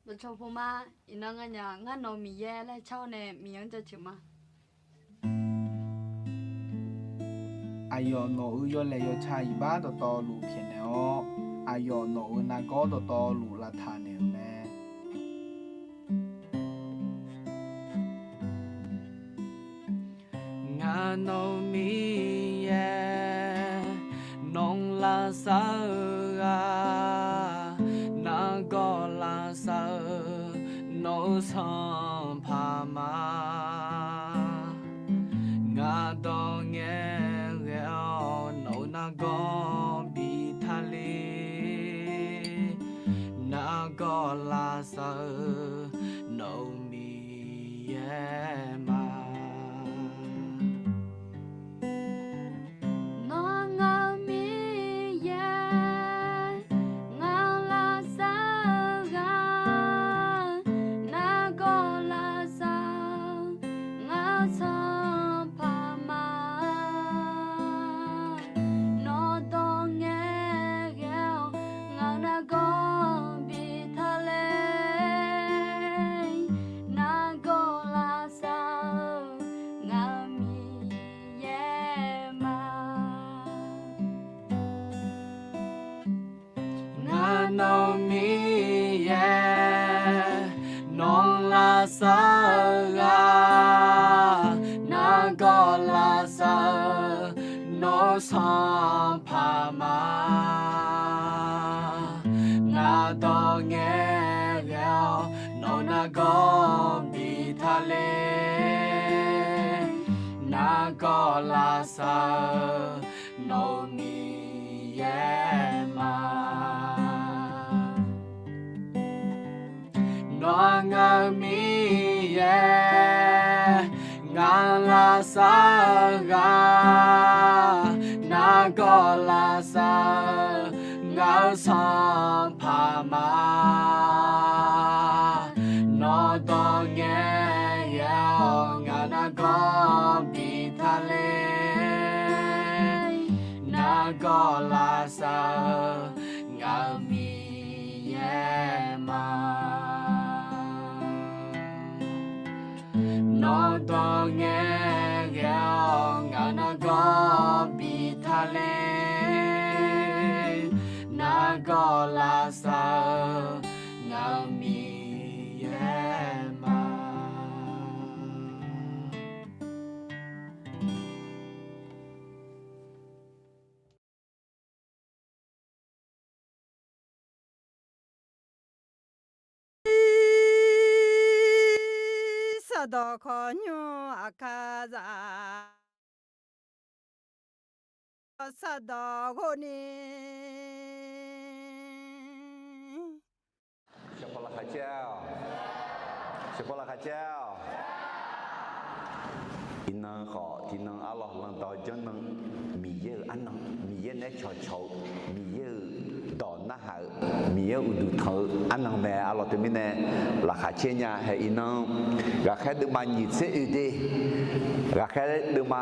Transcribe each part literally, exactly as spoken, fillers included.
Dawqcawq puma, iqnan nganyaf ngar nawq-eu Miqyaer laer car-awr nae Miqyaer-anr jaceuq ma. Aqyawf nawq-euq yawlaeq yawca iqbax dawqtawvluf pyaeqnaeq-awr, aqyawf nawq-euq nargawr dawqtawvluf lavtaq naeq-euq mae. Ngar nawq-eu Miqyaer, nawq-anr lavsav-eu ghaq, nargawr lavsav-eu nawq-eu sanqpaq ma. Ngar dawq ngae ghae-awr nawq-eu nargawr bi tale. Nargawr lavsav-eu nawq-eu Miqyaer ma. Nawr ngaq-eu Miqyaer, ngaq-anr lavsav-eu ghaq, nargawr lavsav-eu ngaq-eu sanqpaq ma. Nawq dawq ngae ghae-awr ngaq-eu nargawr bi tale. Nargawr lavsav-eu ngaq-eu Miqyaer ma. Ngar nawq-eu Miqyaer, nawq-anr lavsav-eu ghaq, nargawr lavsav-eu nawq-eu sanqpaq ma. Ngaq dawq ngae ghae-awr nawq-eu nargawr bi tale. Nargawr lavsav-eu nawq-eu Miqyaer ma. Nawr ngaq-eu Miqyaer, ngaq-anr lavsav-eu ghaq, nargawr lavsav-eu ngaq-eu sanqpaq ma. Nawq dawq ngae ghae-awr ngaq-eu nargawr bi tale. Nargawr lavsav-eu ngaq-eu Miqyaer ma. Nawq dawq ngae ghae-awr ngaq-eu nargawr bi tale. Nargawr lavsav-eu ngaq-eu Miqyaer ma. Sardawq khawqnymr aqkar zaq, sardawq ghofni. Shaqpaw laqkhaq caer-awq. Shaqpaw laqkhaq caer-awq. Iqnan khawf tiqnan arlawq, lanqdawq janrnan, Miqyaer-euq arnan, Miqyaer nae cawqcawq-eu, Miqyaer-euq dawq narhaq-eu, Miqyaer uqduq tanq-eu arnan mae arlawq. Teumirnae laqkhaq caer nya. Hae iqnan ghaqkhaer deuvma nyiq tser oeq de, ghaqkhaer deuvma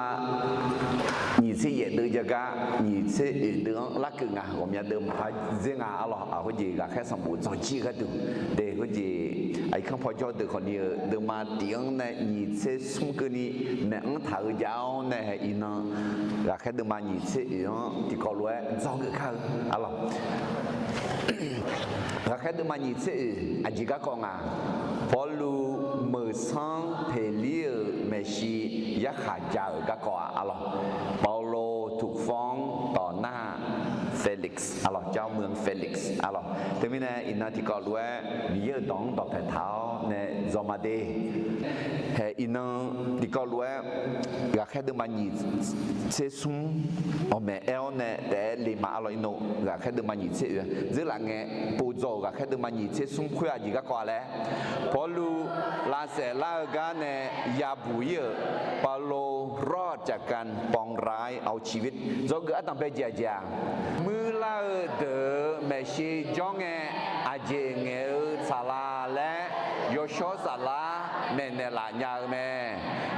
nyiq tser yaef deuv jav gar nyiq tser oeq deuv-anr larkeuv nga. Ghawqmya deuv maqpar dzer nga arlawq. Aq, khoerjeq ghaqkhaer sanqbof dzawqjir gharduq de, khoerjeq aqyirkanr paw jawr deuq khawfni-euq deuvma tiq-anr nae nyiq tser smr keuvni maeq-anr taq-eu jav-awr nae, hae iqnan ghaqkhaer deuvma nyiq tser oeq-anr tiqkawv lof-aer dzawgeuf kar-eu arlawq. Ghaqkhaer deuvma nyiq tser oeq aqjeq garkawv nga. Pawrluv meuq sanr teqlir-euq maeqshi yarkhaq ja-euq garkawv-a arlawq. เปาโลถูกฟ้องต่อหน้า Felix arlawq, เจ้าเมือง Felix arlawq. Teumirnae iqnan tiqkawv lof-aer Miqyaer-euq dawq-anr dawqpaeq taq-awr nae dzaw ma de. Hae iqnan tiqkawv lof-aer ghaqkhaer deuvma nyiq tser smr ghawqmaeq aer-awr nae taef-aer le ma arlawq. Iqnan ghaqkhaer deuvma nyiq tser oeq-a dzeurlaf ngae, povdzaw-euq ghaqkhaer deuvma nyiq tser smr khoer aqjeq garkawv-a laer, Pawrluv lavsaef lar-eu gar nae yabuq ir-euq เปาโลรอดจากการปองร้ายเอาชีวิต dzawgeuf ardanq bae jeq aqjeq-aq, muirlar-eu deuq-euq maeqshi jawr ngae aqjeq ngaeq-eu tsaqlaq laer yawshawr saflar maeqnaeq laf nya-eu mae.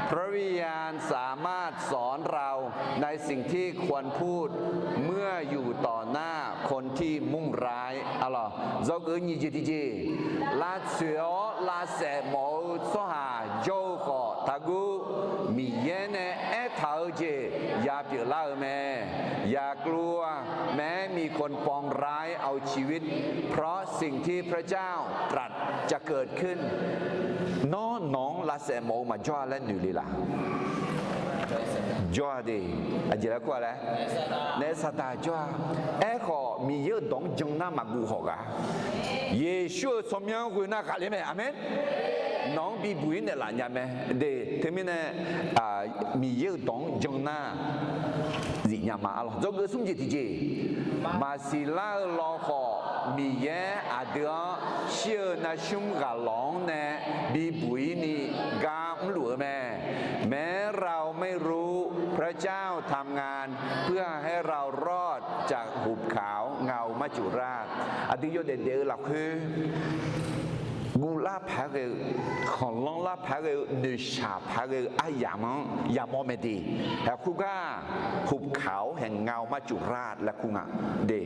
พระวิญญาณสามารถสอนเราในสิ่งที่ควรพูดเมื่ออยู่ต่อหน้าคนที่มุ่งร้าย Arlawq, dzawgeuf nyiq jeq tiqjeq, lavtsoeq-awr lavsaef mawf-eu tsawrhaq jawr-eu khawf taqguv. Miqyaer nae aertaq-eu jeq ya pyeuflar-eu mae. อย่ากลัว แม้มีคนปองร้ายเอาชีวิต เพราะสิ่งที่พระเจ้าตรัสจะเกิดขึ้น Nawr nawq-anr lavsaef mawf-eu maqjawr-a laer noeq le laq? Jawr-a de. Aqjeq laer kur-a laer, naef saqdaq jawr-a. Aerkhawf, Miqyaer-euq dawq-anr jan nar maqguv hawq ghaq. Yeqsur-euq tsawrmyanr ghoe nar ghaqler mae. Aqmeq. Nawq-anr bibuq-ir naeqlaf nya mae de. Teumirnae, Miqyaer-euq dawq-anr jan nar zifnya ma. Arlawq, dzawgeuf smr jeq tiqjeq, maqsiq lar-eu lawkhawf Miqyaer aqdui-anr shir-eu navsmr ghaq lawq-anr nae bibuq-ir ni gar mrluf-eu mae. แม้เราไม่รู้ พระเจ้าทำงาน เพื่อให้เรารอดจากหุบเขาเงามัจจุราช Aqdui yawdaef daef-eu lafkhoer guvlar paq-aer ghae-eu, khanqlanr lar paq-aer ghae-eu, noeqshaq paq-aer ghae-eu aryamq-anr yamawr mae de. Haeq kur gar, หุบเขาแห่งเงามัจจุราช laer kur nga de.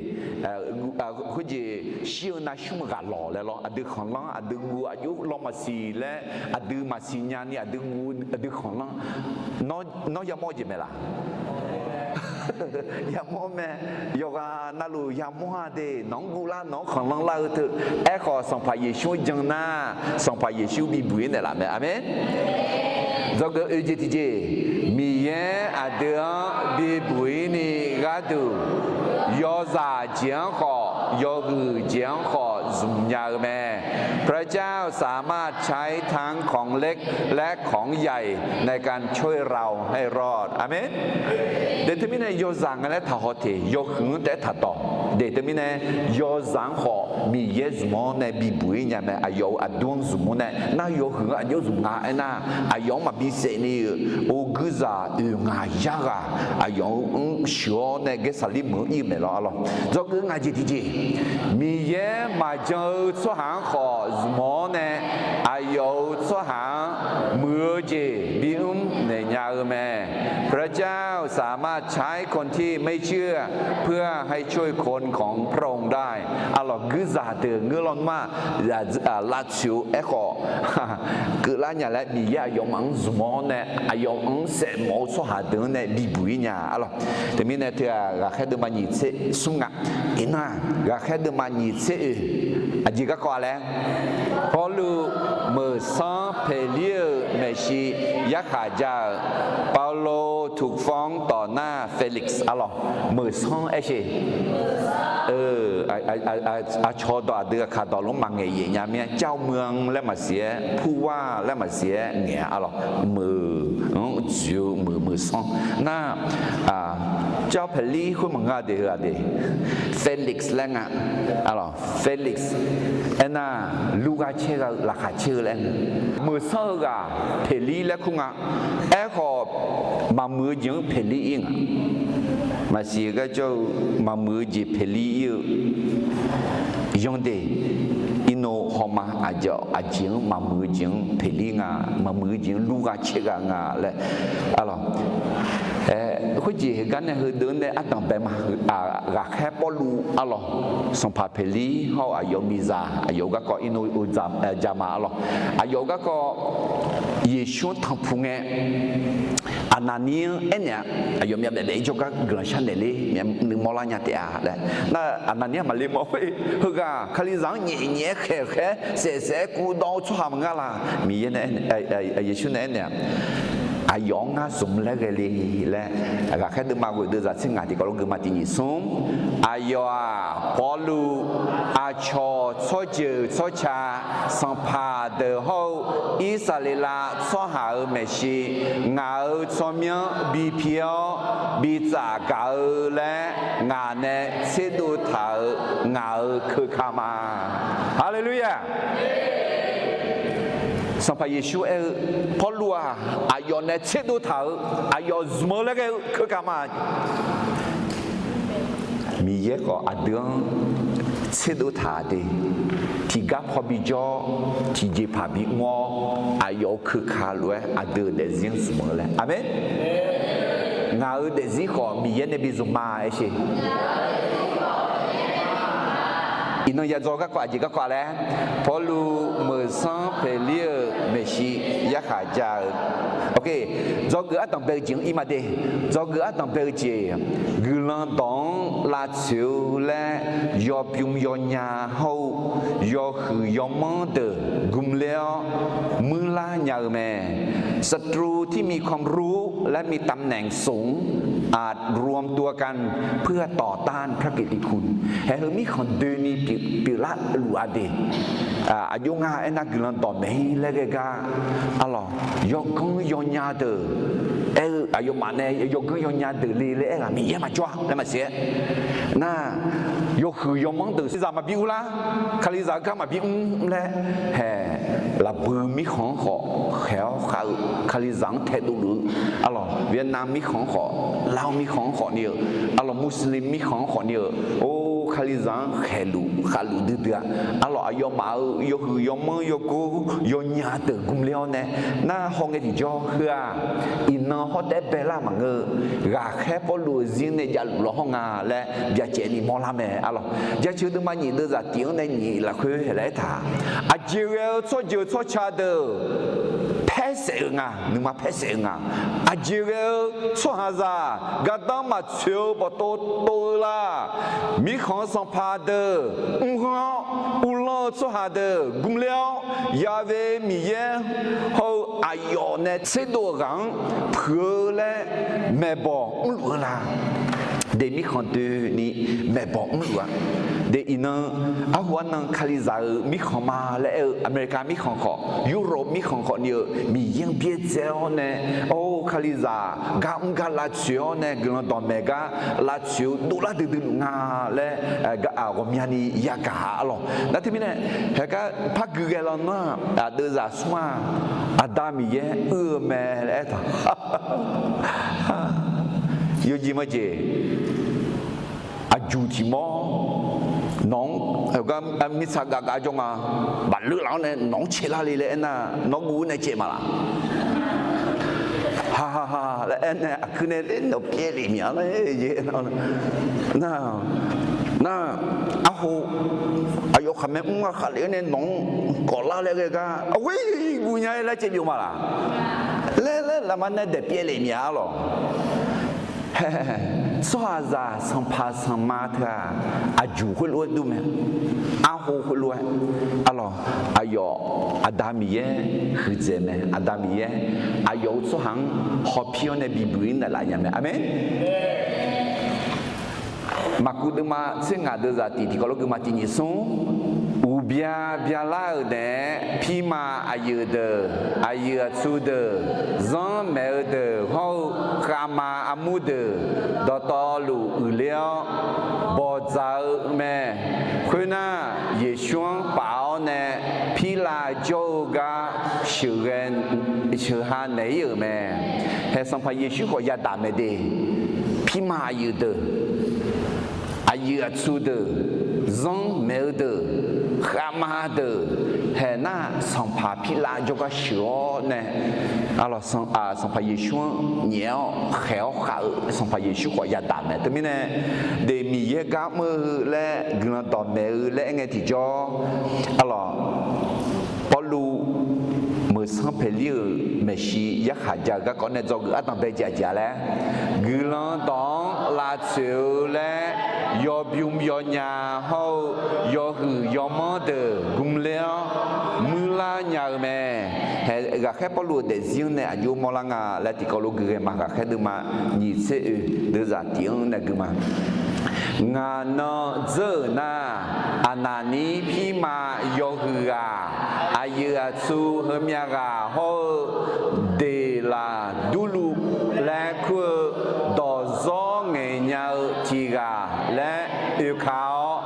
Khoerjeq shir-eu navsmr ghaq lawq laer lawr, aqdui khanqlanr aqdui guv aqjox lawr maqsiq laer, aqdui maqsiq nyani aqdui guv aqdui khanqlanr. Nawr yamawr-eu jeq mae laq? Yamawr mae. Yawqghaq navluf yamawr-a de. Nawq-anr guvlar nawq-anr khanqlanr lar-eu teu. Aerkhawf, Sanqpaq Yeqsur-anr jan nar, Sanqpaq Yeqsur bibuq-ir naeqlaf mae. Aqmeq. Dzawgeuf oeq jeq tiqjeq, Miqyaer aqdui-anr bibuq-ir ni gharduq, yawzaq jeq-anr khawf yawhuiq jeq-anr khawf zmq nya-eu mae. พระเจ้าสามารถใช้ทั้งของเล็กและของใหญ่ในการช่วยเราให้รอด Aqmeq. De teumirnae yawzaq nga laer taqhaw teq, yawhuiq-anr taef-aer taqdawq. De teumirnae yawzaq-anr khawf Miqyaer zmq-awr nae bibuq-ir nya mae. Aqyawf-euq aqdui-anr zmq-awr nae nar yawhuiq-anr aqjox zmq nga aernar, aqyawf-anr maqbi saef ni-euq or guirzaq oeq ngaq yar ghaq aqyawf-anr sheuq-awr nae Gaersaqlirmuiq-anr ir-eu maeq lawr. Arlawq, dzawgeuf ngaq jeq tiqjeq, Miqyaer maqjan-eu tsawrhaq-anr khawf zmq-awr nae aqyawf-euq tsawrhaq-anr muiq-eu jeq bimr naeq nya-eu mae. พระเจ้าสามารถใช้คนที่ไม่เชื่อ เพื่อให้ช่วยคนของพระองค์ได้ Arlawq, guirzaq deuq ngeur lawnmr-a, lavtsoeq-eu aerkhawf keuvlar nya laer Miqyaer aqyawfmaf-anr zmq-awr nae aqyawf-anr saef mawf-eu tsawrhaq deuq-anr nae bibuq-ir nya. Arlawq, teumirnae teu-aq ghaqkhaer deuvma nyiq tser smr nga. Iqnan-aq ghaqkhaer deuvma nyiq tser oeq, aqjeq garkawv-a laer, Pawrluv meuqsanr peqlir-euq maeqshi yarkhaq ja-euq เปาโลถูกฟ้องต่อหน้าเฟลิกซ์ Arlawq, meuqsanr aersheq. Aqcawq dawq aqdui aqkaq dawq lof-anr maqngaeq yaef nya mir-a. เจ้าเมือง laer maqsiq-aer, ผู้ว่า laer maqsiq-aer ngaeq-a. Arlawq, meuq-anr dzoeq-eu meuq meuqsanr nar, เจ้า peqlir khoer maqngeur-a de, heu-aq de, Felix laer nga. Arlawq, Felix aernar, lur gha caer gha-eu laqkhaq caer-eu laer nga. Meuqsanr heughaq peqlir laer kur nga. Aerkhawf, maqmuiq-eu jeq-anr peqlir ir nga. Maqsiq-eu gar jawr-eu maqmuiq-eu jeq peqlir ir-eu, yanr de, irnov hawma aqjeq-anr maqmuiq-eu jeq-anr peqlir nga, maqmuiq-eu jeq-anr lur gha caer gha nga laer. Arlawq, khoerjeq heugar nae heudeuq-anr nae ardanq bae ma. Ghaqkhaer Pawrluv arlawq, sanqpaq peqlir hawr-eu aqyawf miqzaq aqyawf-eu garkawv irnov-eu jama arlawq. Aqyawf-eu garkawv Yeqsur-anr tanqpuq ngae, Aqnaqnir-anr aernaeq-a, aqyawf myavbaef baef-ir jawrgar guiqlanq sharnaeq ler, nuimawr lar nya taef-a laer. Nar Aqnaqnir-anr maqle mawr khoer, heughaq Kalizaq-anr nyaef nyaef-aer khaeq khaeq-aer saef saef-aer kuvdawv-eu tsawrhaq maqnga laq. Miqyaer nae, Yeqsur nae aernaeq-a, aqyawf-anr ngar zmq laer ghae le laer. Ghaqkhaer deuvma ghoeq deuv zaq tser ngaq tiqkawv lof geufma tiq nyiq smr. Aqyawf-aq Pawrluv, aqcawq tsawrjeuq tsawrca, sanqpaq deuq hawr-eu Irsaqleqlav tsawrhaq-euq maeqshi, ngaq-euq tsawrmyanr bi pi-awr bi tsaf gaq-eu laer ngaq nae tserdov taq-euq ngaq-euq keuka ma. Haleluya! Sanqpaq Yeqsur aer-eu, Pawrluv-aq aqyawf nae tserdov taq-euq, aqyawf zmq-eu laer ghae-eu keuka ma. Miqyaer khawf aqdui-anr tserdov taq de. tiqgar paw bijawr, tiqjeqpaq bimr-awr, aqyawf-euq keuka lof-aer aqdui-euq daefzir-anr zmq-eu laer. Aqmeq. Ngaq-euq daefzir khawf Miqyaer nae bizmq ma aer sher. Iqnan ya dzaw garkawv aqjeq garkawv laer, Pawrluv meuqsanr peqlir-euq maeqshi yarkhaq ja-eu, ok, dzawgeuf ardanq bae-eu jeq-anr ir ma de. Dzawgeuf ardanq bae-eu jeq, guiqlanq dawq-anr lavtsoeq-eu laer, yawbym yawnya hawr-eu, yawhuiq yawmanr deuq gmler-awr muirlar nya-eu mae. ศัตรูที่มีความรู้และมีตำแหน่งสูง อาจรวมตัวกันเพื่อต่อต้านพระกิตติคุณ Haeq heu mirkhanq doeni pyeuflar luf-a de. Aqjox nga aernar guiqlanq dawqmaeq-ir laer ghae gar, arlawq, yawganr yawnya deuq, aer-eu aqyawfmaf nae yawganr yawnya deuq le laer aer-aq Miqyaer maqjawr-a laer maqsiq-aer nar, yawhuiq yawmanr deuq zaq maqbi urlar, Kalizaq-eu gar maqbi mr laer, haeq, lafbui mirkhanq-anr khawf khaeq-awr khav-eu, Kalizaq-anr taedov luf-eu, arlawq, Vietnam mirkhanq-anr khawf, Laos mirkhanq-anr khawf ni-eu, arlawq, Muslim mirkhanq-anr khawf ni-eu, or, Kalizaq-anr khaeqluf khavluf duidui-a, arlawq, aqyawfmaf-euq yawhuiq yawmanr yawgor yawnya deuq gmler-awr nae, nar haw ngae tiqjawr heu-aq, iqnan hawr taef-aer baelar maqngeur-eu, ghaqkhaer Pawrluv-euq zir nae javluf lawr hawr nga laer byacaevni mawrlar mae, arlawq. Jaceuq deuvma nyiq deuvzaq tif-anr nae nyiq lafkhoer laer aertaq, aqjeq ghae-eu tsawrjeuq tsawrca deuq paersaef-eu nga, nuima paersaef-eu nga. Aqjeq ghae-eu tsawrhaqzaq gardanr maqtsoeq-eu bawqtov tov-eu la. Mirkhanq-eu sanqpaq deuq mrghanr-awr, uvlanr-eu tsawrhaq deuq gmler-awr, Yaqve Miqyaer hawr-eu aqyawf nae tserdov-euq ghaq-anr puiq-eu laer maeqbawq mrluf-eu la. De mirkhanq doeni maeqbawq mrluf-a. De iqnan, arhu arnan Kalizaq-euq mirkhanq ma laer aer-eu America mirkhanq khawf, Europe mirkhanq khawf ni-eu Miqyaer-anr byaerdzae-awr nae, or, Kalizaq gar mr gar lavtsoeq-awr nae guiqlanq dawqmaeq gar lavtsoeq-eu dovlar duidui luf nga laer, ghawqmyani yagaq-a, arlawq. Nar teumirnae, haeq gar par gui ghae lawnmr-aq, aqdeuvzaq smr-aq, Aqda Miqyaer uir-eu mae laer aertaq. Yawjeq majeq, aqjuq tiq mawr, nawq-anr, gar mirtsaq gavgav jawr nga, bafleur laf-anr nae nawq-anr caelar le laer aernar, nawr guv-awr nae caev maqlaq? Hahaha laer aernae aqkuir nae le nawq pyaer lef mya laer, nar, nar, arho, aqyawf khaqmae mr-a khaqlef-aer nae nawq-anr kawflar laer ghae gar, aqghoer guv nya-aer laer caev byov maqlaq? Laer laer lafma nae daef pyaer lef mya, arlawq. Tsawrhaqzaq sanqpaq sanqma teu-aq, aqjuq khoerlof-aer dur mae. Arho khoerlof-aer, arlawq, aqyawf Aqda Miqyaer huiqdzaeq mae. Aqda Miqyaer aqyawf-euq tsawrhaq-anr hawpir-awr nae bibuq-ir naeqlaf nya mae. Aqmeq. Maqkuv deuvma tser ngaq deuvzaq tiq tiqkawv lof geufma tiq nyiq smr, uqbya byalar-euq naeq-aer pirma aqyuif deuq, aqyuif aqtsu deuq, zanr maeq-eu deuq hawr-eu khavma armur deuq dawqtawvluf uiqler-awr bawqdzaq-eu mae. Khoernar, Yeqsur-anr paf-awr nae pirlav jawr-eu gar sheuqghae sheuqha naeq-ir-euq mae. Haeq Sanqpaq Yeqsur khawf yadaq mae de. Pirma aqyuif deuq, aqyuif aqtsu deuq, zanr maeq-eu deuq, khavma deuq, haeq nar sanqpaq pirlav jawrgar sheuq-awr nae, Sanqpaq Yeqsur-anr nyaef-awr khaeq-awr khav-eu Sanqpaq Yeqsur khawf yadaq mae. Teumirnae, de Miqyaer gar mr-eu laer guiqlanq dawqmaeq-eu laer aer ngae tiqjawr, arlawq, Pawrluv meuq sanr paeqlir-euq maeqshi yarkhaq ja-eu garkawv nae dzawgeuf ardanq bae jaq jaq laer, guiqlanq dawq-anr lavtsoeq-eu laer, yawbym yawnya hawr-eu yawhuiq yawmanr deuq gmler-awr muirlar nya-eu mae. Haeq ghaqkhaer Pawrluv-euq daefzir-anr nae aqjox mawrlar nga laer tiqkawv lof gui ghae ma. Ghaqkhaer deuvma nyiq tser oe deuvzaq tiq-anr nae gui ma. Ngaq nan dzeur-euq nar, aqnaqnir pirma yawhuiq ghaq, aqyuif aqtsu heumyav ghaq hawr-eu, Deqlaqdurluv laer kur-eu dawqzawr ngaeqnya-eu tiq ghaq laer oekaq-awr,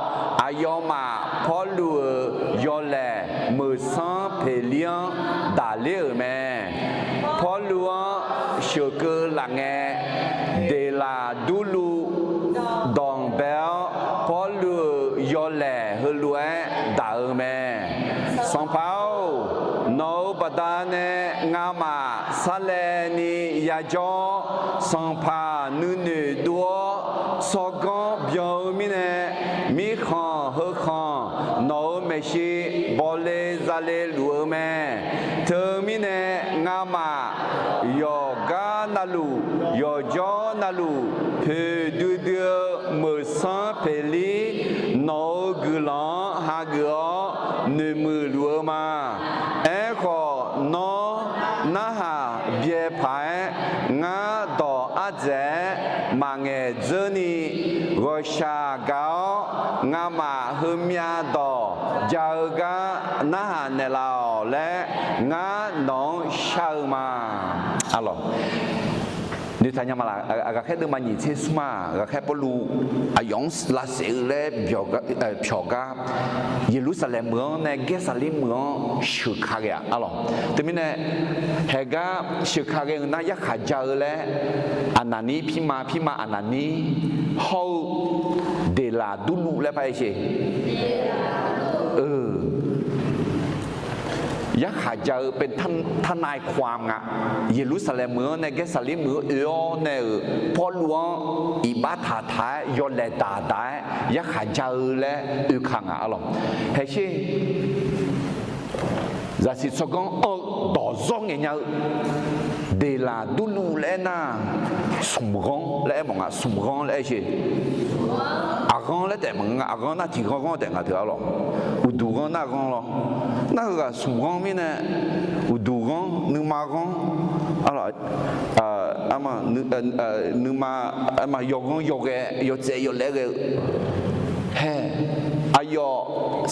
aqyawfmaf Pawrluv-euq yawlaeq meuq sanr peqlir-anr daqler-euq mae. Pawrluv-anr sheuqkeuv laf ngae, Deqlaqdurluv danqbae-awr, Pawrluv-euq yawlaeq heulof-aer daq-eu Sanqpaq-or, nawq-euq baqdanae ngamaf sarlaevni yajawr. Sanqpaq nuinoeq dov-awr tsawrganr byan-eu mirnae, mirkhanq heukhanq nawq-euq maeqshi bawle zale luf-eu mae. Teumirnae ngamaf yawqgar navluf, yawqjawr navluf poeqdui dui-eu meuqsanr peqlir nawq-euq guiqlanq-anr hageuf-awr noeqmuiq luf-eu ma. Aerkhawf, nawr narhaq byae paq-aer ngar dawq ardzaeq-aer maqngaeq dzeur ni, ghawqshaq gaq-awr ngamaf heumyav dawq ja-eu gar narhaq naeqlaf-awq laer, ngar nawq-anr shar-eu ma. Aqlawq, noeqtaq nya ma laq. Ghaqkhaer deuvma nyiq tser smr-aq, ghaqkhaer Pawrluv aqyawf-anr lavsaef-eu laer pyawq gar, Yeqlursaqlaeq meuq-anr nae Gaersaqlir meuq-anr sheuqka ghae-aq, aqlawq. Teumirnae, haeqgar sheuqka ghae-euq nar yarkhaq ja-eu laer, Aqnaqnir pirma, pirma Aqnaqnir hawr-eu Deqlaqdurluv laer par-aer sher. Yarkhaq ja-eu เป็นทนายความ nga. Yeqlursaqlaeq meuq-anr nae Gaersaqlir meuq-anr oe-awr nae-euq Pawrluv-anr iqbax taqtaq-aer yawlaeq daqdaq-aer yarkhaq ja-eu laer oeka nga, aqlawq. Haeqsher, zaqsiq tsawrganr anr-eu dawqzawr ngaeq nya-eu Deqlaqdurluv laer aernar, smq ghanr laer aer mawf nga, smq ghanr laer aer sher. Aqghanr laer taef maqngeur nga, aqghanr nar tiq ghanr ghanr taef nga teu, aqlawq. Uqduq ghanr nar ghanr lawr. Nar heughaq smq ghanr mirnae, uqduq ghanr, nuima ghanr, aqlawq, nuima, yawghanr yawghae yawtsaev yawlaer ghae-eu hae. Aqyawf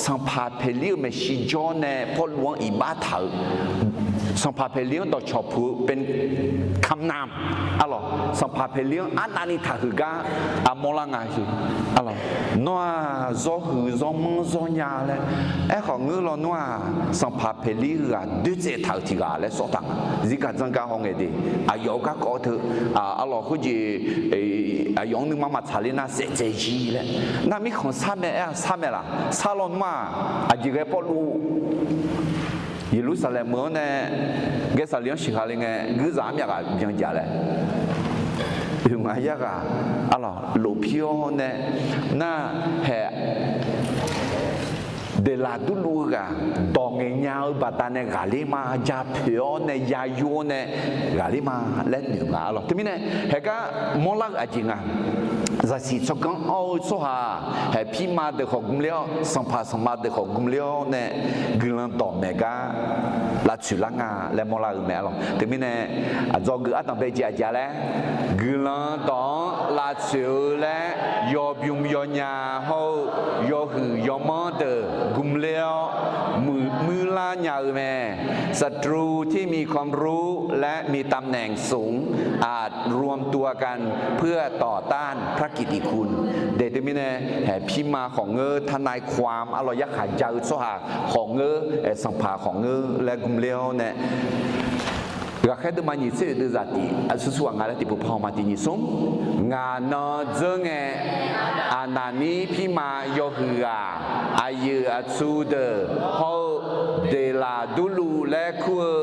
sanqpaq Peqlir-euq maeqshi jawr nae Pawrluv-anr iqbax taq-eu, sanqpaq Peqlir-anr dawqcawq puq-eu เป็นคำนำ aqlawq, sanqpaq Peqlir-anr arnavni taqhuiq gar armawr lar nga siq. Nawr-aq zawrhuiq zawrmanr zawrnya laer, aerkhawf ngeur lawnmr-aq sanqpaq Peqlir heughaq doertsaev taq-euq tiq ghaq laer sawr taq nga. Zirgaq dzanr gar hawngae de, aqyawf-euq garkawv teu, aqlawq khoerjeq, aqyawf-anr nuima maqtsaq ler nar saevdzae jir laer. Nar mirkhanq sar mae aer-a, sar mae laq? Sar lawnmr-aq aqjeq ghae Pawrluv Yeqlursaqlaeq meuq-anr nae Gaersaqlir-anr sheuqha le ngae guirzaq armyaf ghaq byan jaq laer, oe nga yarghaq, aqlawq, lofpir-awr nae, nar hae Deqlaqdurluv-eu ghaq dawq ngaeqnya-eu baqdanae ghaqler ma, ja poeq-awr nae ya yur-awr nae ghaqler ma laer noeq nga, aqlawq. Teumirnae haeqgar mawrlar-eu aqjeq nga. Zaqsiq tsawrganr anr-eu tsawrhaq hae pirma deuq khawf gmler-awr, sanqpaq sanqma deuq khawf gmler-awr nae guiqlanq dawq maeq gar lavtsoeq lar nga laer mawrlar-eu mae, aqlawq. Teumirnae aqdzawgeuf ardanq bae jeq aqjeq laer, guiqlanq dawq-anr lavtsoeq-eu laer yawbymr yawnya hawr-eu yawhuiq yawmanr deuq gmler-awr muiq muirlar nya-eu mae. ศัตรูที่มีความรู้ และมีตำแหน่งสูง อาจรวมตัวกันเพื่อต่อต้านพระกิตติคุณ Daeq teumirnae, hae pirma khawf ngeur, ทนายความ aqlawq yarkhaq ja-eu tsawrhaq khawf ngeur, sanqpaq khawf ngeur laer gmler-awr nae, ghaqkhaer deuvma nyiq tser oeq deuv zaq tiq, aqsur sur ghaq nga laer tiqpov par haw ma tiq nyiq smr. Ngaq nan dzeur ngae, Aqnaqnir pirma yawhuiq ghaq, aqyuif aqtsu deuq hawr-eu Deqlaqdurluv laer kur-eu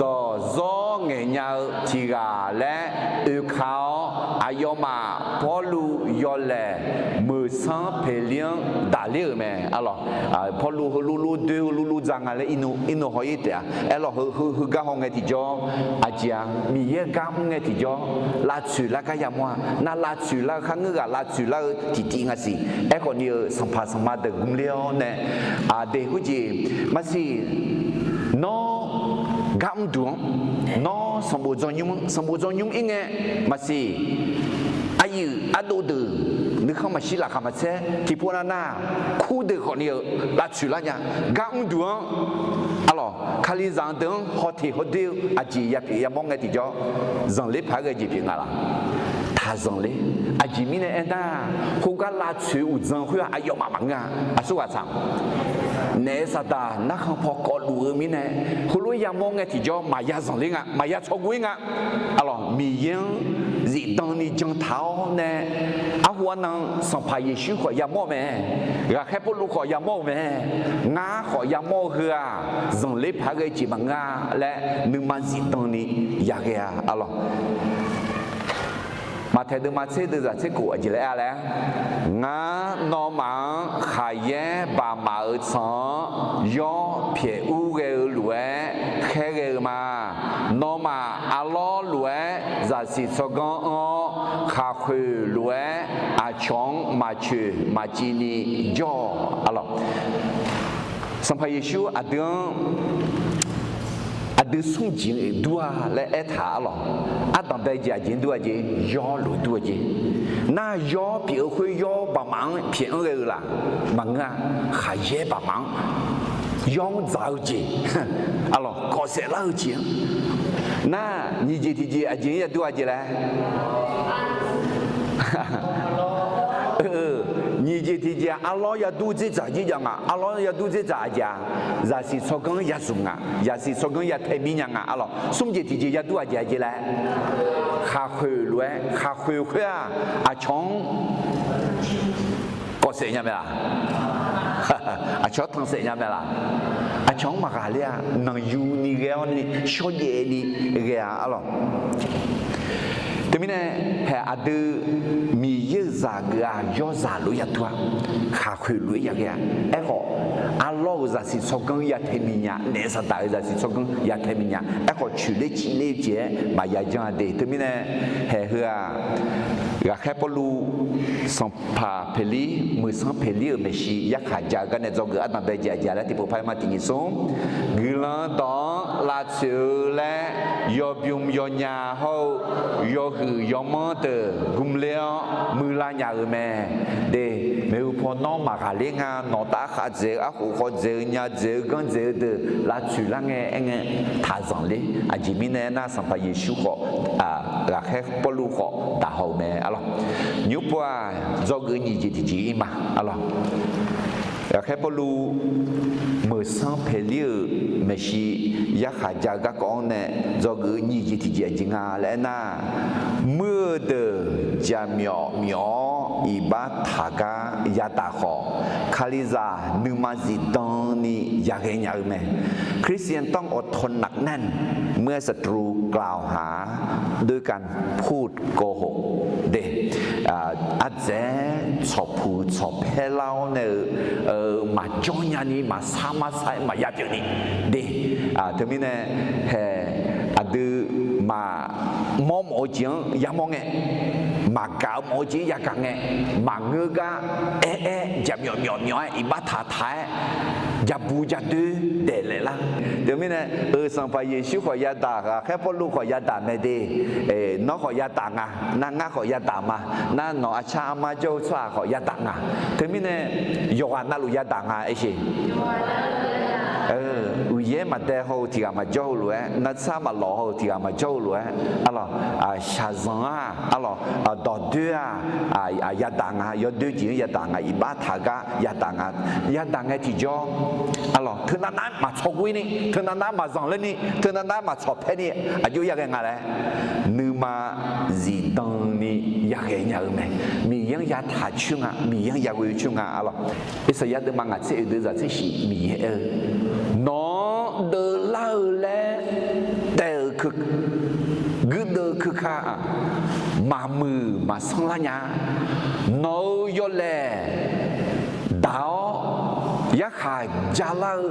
dawqzawr ngaeqnya-eu tiq ghaq laer oeka-awr, aqyawfmaf Pawrluv yawlaeq meuqsanr Peqlir-anr daqler-euq mae, aqlawq. Pawrluv heulof lof doer, heulof lof dzaq nga laer irnov haw-ir taef-a. Aerlawq, heu heugar hawngae tiqjawr, aqjeq-a, Miqyaer gar mr ngae tiqjawr, lavtsoeq lar gar yamawr-a. Nar lavtsoeq lar-eu kharngeur ghaq lavtsoeq lar-eu tiqtiv nga siq. Aerkhawf ni-euq sanqpaq sanqma deuq gmler-awr nae, aqdui khoerjeq maqsiq, nawr gar mrduq-anr, nawr sanqbof dzawrnymr-anr, sanqbof dzawrnymr-ir ngae maqsiq, aqyuif ardov deuq nuikhanr maqshir laqkhaq maqtser tiqpov navnav kurdeuq khawf ni-euq lavtsoeq lar nya. Gar mrduq-anr, aqlawq, Kalizaq deuq-anr hawteq hawdoer-eu aqjeq yapyeuf yamawr ngae tiqjawr, zanqler paq-aer ghae jeq pyeuf nga laq? Taq zanqler. Aqjeq mirnae aernar, khoergar lavtsoeq-eu uqdzan khoer-aq aqyawfmaf maqngeur-a. Aqsurghaq tsaq, naef saqdaq narkhan paw kawvluf-eu mirnae, heulof yamawr ngae tiqjawr maqya zanqler nga, maqya tsawrgov-ir nga. Aqlawq, Miqyaer-anr zifdan ni jan taq-awr nae, arhu arnan Sanqpaq Yeqsur khawf yamawr-eu mae, ghaqkhaer Pawrluv khawf yamawr-eu mae, ngar khawf yamawr-eu heu-aq, zanqler paq-aer ghae-eu jeq maqngeur-a laer nuima zifdan ni yaghae-a arlawq. Maqtaeq deuvma tser deuv zaq tser khof aqjeq laer aer-a laer, ngar nawmaf-anr khaqyaer baqmaf-euq tsanq-anr yawr pyaeq ur ghae-eu lof-aer khaerghae-eu ma. Nawmaf arlawr lof-aer zaqsiq tsawrganr anr-awr, khaqkhoeq lof-aer aqcawq-anr maqcoeq maqciv ni jawr-awq arlawq. Sanqpaq Yeqsur aqdui-anr aqdui smr jeq dur-a laer aertaq arlawq. Ardanqbae jeq aqjeq dur-a jeq, yawr lof dur-a jeq. Nar yawr pyeuf-eu khoer yawr baqmaf-anr pyaeq anr ghae-eu laf maqngeur-a. Khaqyaer baqmaf-anr yawr-anr dzaq-eu jeq arlawq, kawfsaef lar-eu jeq-anr. Nar nyiq jeq tiqjeq aqjeq-anr yadur-a jeq laer Nyiq jeq tiqjeq arlawr yadur dzerdzaq jir jav nga. Arlawr yadur dzerdzaq aqjeq-aq, zaqsiq tsawrganr-anr yazmq nga, zaqsiq tsawrganr yatae mir nya nga arlawq. Smr jeq tiqjeq yadur aqjeq aqjeq laer, khaqkhoeq lof-aer, khaqkhoeq khoer-aq, aqcawq-anr kawfsaef nya mae laf? Aqcawq-anr tanqsaef nya mae laf? Aqcawq-anr maqghaqler-a. Nanqyuni ghae-awr ni shawrjaev ni ghae-a arlawq. Teumirnae, haeq aqdui Miqyaer-euq zaqgeuf-aq yawrzaq lof-aer yadur-a, khaqkhoeq lof-aer yaghae-a. Aerkhawf, arlawr-euq zaqsiq tsawrganr yatae minya, naef saqdaq-euq zaqsiq tsawrganr yatae minya. Aerkhawf, coeqler civler-eu jeq-aer maqya janr-a de. Teumirnae, haeq heu-aq, ghaqkhaer Pawrluv Sanqpaq Peqlir, Muiqsanr Peqlir-euq maeqshi yarkhaq ja-eu gar nae dzawgeuf ardanqbae jeq aqjeq laer tiqpov par-aer ma tiq nyiq smr. Guiqlanq dawq-anr lavtsoeq-eu laer yawbymr yawnya hawr-eu yawhuiq yawmanr deuq gmler-awr muiqlar nya-eu mae. De, maeqhu paw nawr maqghaqler nga. Nawq taf khav dzaeq-eu, arkhof khawv dzaeq-eu, nya dzaeq-eu, ganr dzaeq-eu deuq lavtsoeq lar ngae aerngae taq zanqler. Aqjeq mirnae aernar, Sanqpaq Yeqsur khawf, ghaqkhaer Pawrluv khawf daq haw-eu mae arlawq. Nymr pov-aq, dzawgeuf nyiq jeq tiqjeq ir ma arlawq. Ghaqkhaer Pawrluv Muiqsanr Peqlir-euq maeqshi yarkhaq ja-eu garkawv-anr nae dzawgeuf nyiq jeq tiqjeq aqjeq nga laer aernar, muir-eu deuq jaqmyawf myawf-awr iqbax taq gar yadaq khawf, Kalizaq nuima zifdan ni yaghae nya-eu mae. Christian ต้องอดทนหนักแน่น เมื่อศัตรูกล่าวหาด้วยการพูดโกหก de, ardzaeq-aer tsawqpuq tsawqpaer lar-awr nae-eu maqjawr nyani, maqsar marsar-aer maqya pyeuf ni de. Teumirnae, haeq aqdui maqmawr mawf-eu jeq-anr yamawr ngae, maqgaq-eu mawf-eu jeq-anr yagaq ngae, maqngeur gar aer-aer jaqmyawf myawf myawf-aer iqbax taq taq-aer jabu jadoer daeqlaef lar. Teumirnae, euq Sanqpaq Yeqsur khawf yadaq, ghaqkhaer Pawrluv khawf yadaq mae de. Nawr khawf yadaq nga, nar ngar khawf yadaq ma, nar nawq arcar armar jawr-eu tsawrhaq khawf yadaq nga. Teumirnae, yawqghaq navluf yadaq nga aersheq. Uqyaer maqdae haw-eu tiq ghaq maqjawr-eu lof-aer, nartsar maqlawq haw-eu tiq ghaq maqjawr-eu lof-aer, arlawq, shaqzanq-aq, arlawq, dawqdoer-aq, yadaq nga, yawdoer jeq-anr yadaq nga, iqbax taq gar yadaq nga, yadaq ngae tiqjawr, arlawq, teunav nav-aer maqtsawq ghoer ni, teunav nav-aer maqzanqler ni, teunav nav-aer maqtsawq paer ni, aqjox yaghae nga laer, nuima zifdan ni yaghae nya-eu mae. Miqyaer-anr yataq coer nga, Miqyaer-anr yaghoe coer nga, arlawq. Irsaqyar deuvma ngaq tser oeq deuv zaq tser shif Miqyaer aer-eu, nawq-anr deuvlar-eu laer taef-euq guirdeuv keuka-aq, maqmuiq maqsanr lar nya. Nawq-euq yawlaeq daq-awr yarkhaq jalar-eu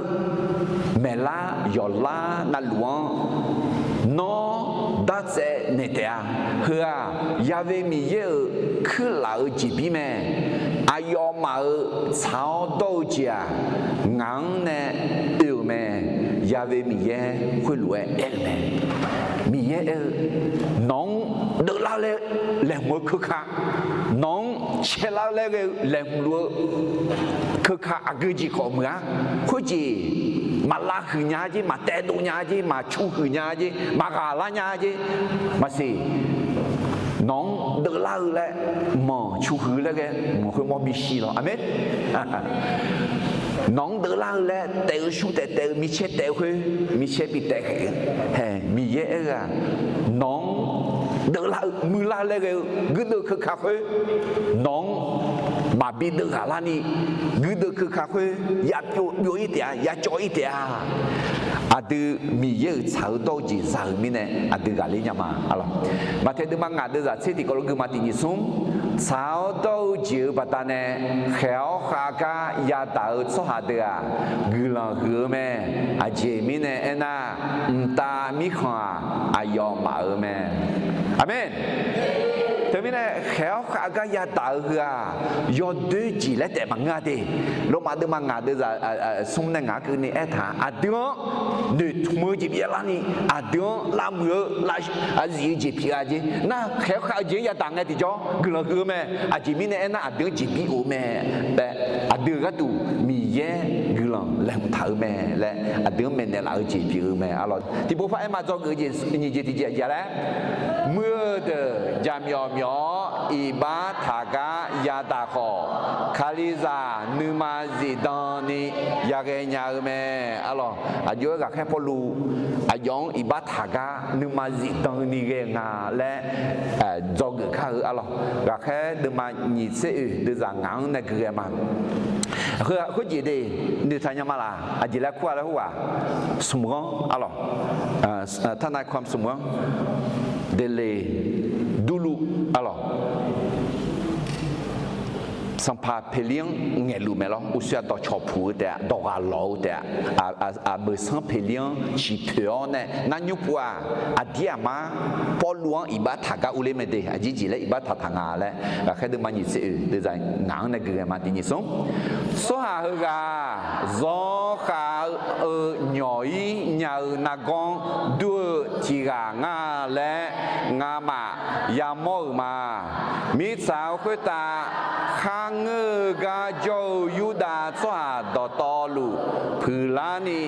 maeqlar yawqlar navluf-anr nawr dartsaev naeq taef-a. Heu-aq, Ya'we Miqyaer-euq kuirlaf-eu jeqbir mae. Aqyawfmaf-euq tsaq-awr dawr-eu jeq-aq, ngaq-anr nae oe-euq mae. Ya'we Miqyaer khoerlof-aer aer-eu mae. Miqyaer aer-eu, nawq-anr deuvlar-eu laer laeqhmq-eu keuka, nawq-anr caelar-eu laer ghae-eu laeqhmq luf-eu keuka aqgeu jeq khawf meuq-ar. Khoerjeq maqlav huiq nya-a jeq, maqtaev dov nya-a jeq, maqcu huiq nya-a jeq, maqghaq lar nya-a jeq, maqsiq. Nawq-anr deuvlar-eu laer manq cu huiq laer ghae manq khoermawr bishir lawr. Aqmeq. Nawq-anr deuvlar-eu laer taef-eu shur taef taef-eu micaer taef-eu khoer micaer bi taef khaeq-eu. Hae, Miqyaer aer-eu-aq, nawq-anr deuvlar-eu muiqlar laer ghae-eu guirdeuv keuka khoer, nawq-anr maqbi deuv ghaq larni guirdeuv keuka khoer ya byov-ir taef-a, ya cawv-ir taef-a. Aqdui Miqyaer-euq tsaq-eu dawr-eu jeq za-euq mirnae aqdui ghaqler nya ma. Maqtaeq deuvma ngaq deuvzaq tser tiqkawv lof guima tiq nyiq smr, tsaq-awr dawr-eu jeq-euq baqdanae khaeq-awr khav gar yadaq-eu tsawrhaq deuq-aq, guiqlanq huiq-eu mae. Aqjeq mirnae aernar, mqtav mirkhanq-aq, aqyawf maf-eu mae. Aqmeq. Teumirnae khaeq-awr khav gar yadaq-eu heu-aq, yawdoer jeq laer taef maqngeur-a de. Lormav deuvma ngaq deuvzaq smr nae ngaq-anr keuvni aertaq, aqdui-anr noeqtmq-eu jeq byav larni, aqdui-anr lavmuiq-eu, aqzif-eu jeq pyeuf-a jeq nar, khaeq-awr khav-eu jeq-anr yadaq ngae tiqjawr guiqlanq huiq-eu mae. Aqjeq mirnae aernar, aqdui-anr jeqbir of-eu mae laer, aqdui-euq gharduq Miqyaer guiqlanq laeqhmq taq-eu mae laer, aqdui-anr maeqnaeq laf-eu jeq pyeuf-eu mae. Arlawq, tiqpov par aer ma dzawgeuf-eu jeq nyiq jeq tiqjeq aqjeq laer, muiq-eu deuq jaqmyawf myawf-awr iqbax taq gar yadaq khawf, Kalizaq nuima zifdan ni yaghae nya-eu mae. Arlawq, aqjox-aer ghaqkhaer Pawrluv aqyawf-anr iqbax taq gar nuima zifdan ni ghae-eu nga laer dzawgeuf kar-eu. Arlawq, ghaqkhaer deuvma nyiq tser oeq deuvzaq ngaq-anr nae gui ghae ma. Khoerjeq de, noeqtaq nya ma laf, aqjeq laer kur-a laer khoerghaq, smq ghanr arlawq, ทนายความ smq ghanr, เดเลย์ durluf arlawq, sanqpaq Peqlir-anr ngaeqluf mae lawr. Uqshoe-aq dawqcawq puq-eu taef-a, dawq ghaq lawq-eu taef-a, aqbeuq sanr Peqlir-anr ciqpoeq-awr nae, narnymr pov-aq, aqdir aqmar Pawrluv-anr iqbax taq gar urler mae de. Aqjeq jeq laer iqbax taq taq nga laer, ghaqkhaer deuvma nyiq tser oeq deuvzaq ngaq-anr nae gui ghae ma tiq nyiq smr. Tsawrhaq heughaq zawr khav-eu nyawq-ir nya-eu nargawr dur-eu tiq ghaq ngar laer ngamaf yamawr-euq ma. Mirtsaq-eu khoertav kharngeur-eu gar jawr-eu Yurdav tsawrhaq dawqtawvluf puiqlar ni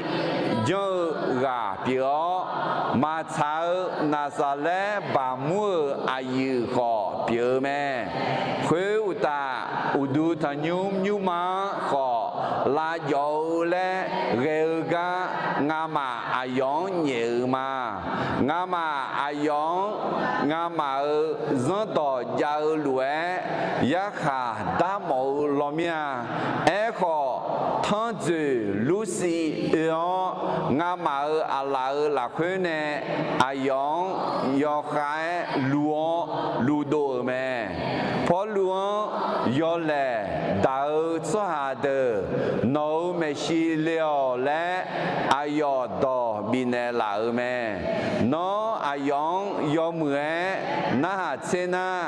janr-eu ghaq pyeuf-awr, maqtsaq-eu Naqsaqlaer baqmur-euq aqyuif khawf pyeuf-eu mae. Khoeruqtaf, uqduq tanqnymr nymrma-anr khawf lavjawf-eu laer ghae-eu gar, ngamaf aqyawf-anr nyaef-euq ma. Ngamaf aqyawf-anr ngamaf-euq zanrdawq jav-eu lof-aer yarkhaq darmawf-eu law mir-a. Aerkhawf, tanrdzoeq lursiv oe-awr, ngamaf-euq aqlaf-euq lafkhoer nae aqyawf-anr yawkhav-aer luv-awr luvdov-euq mae. Pawrluv-anr yawlaeq daq-eu tsawrhaq deuq, nawq-euq maeqshi le-awq laer aqyawf dawq bifnaeq laf-euq mae. Nawr aqyawf-anr yawmuiq-aer narhaq tser nar,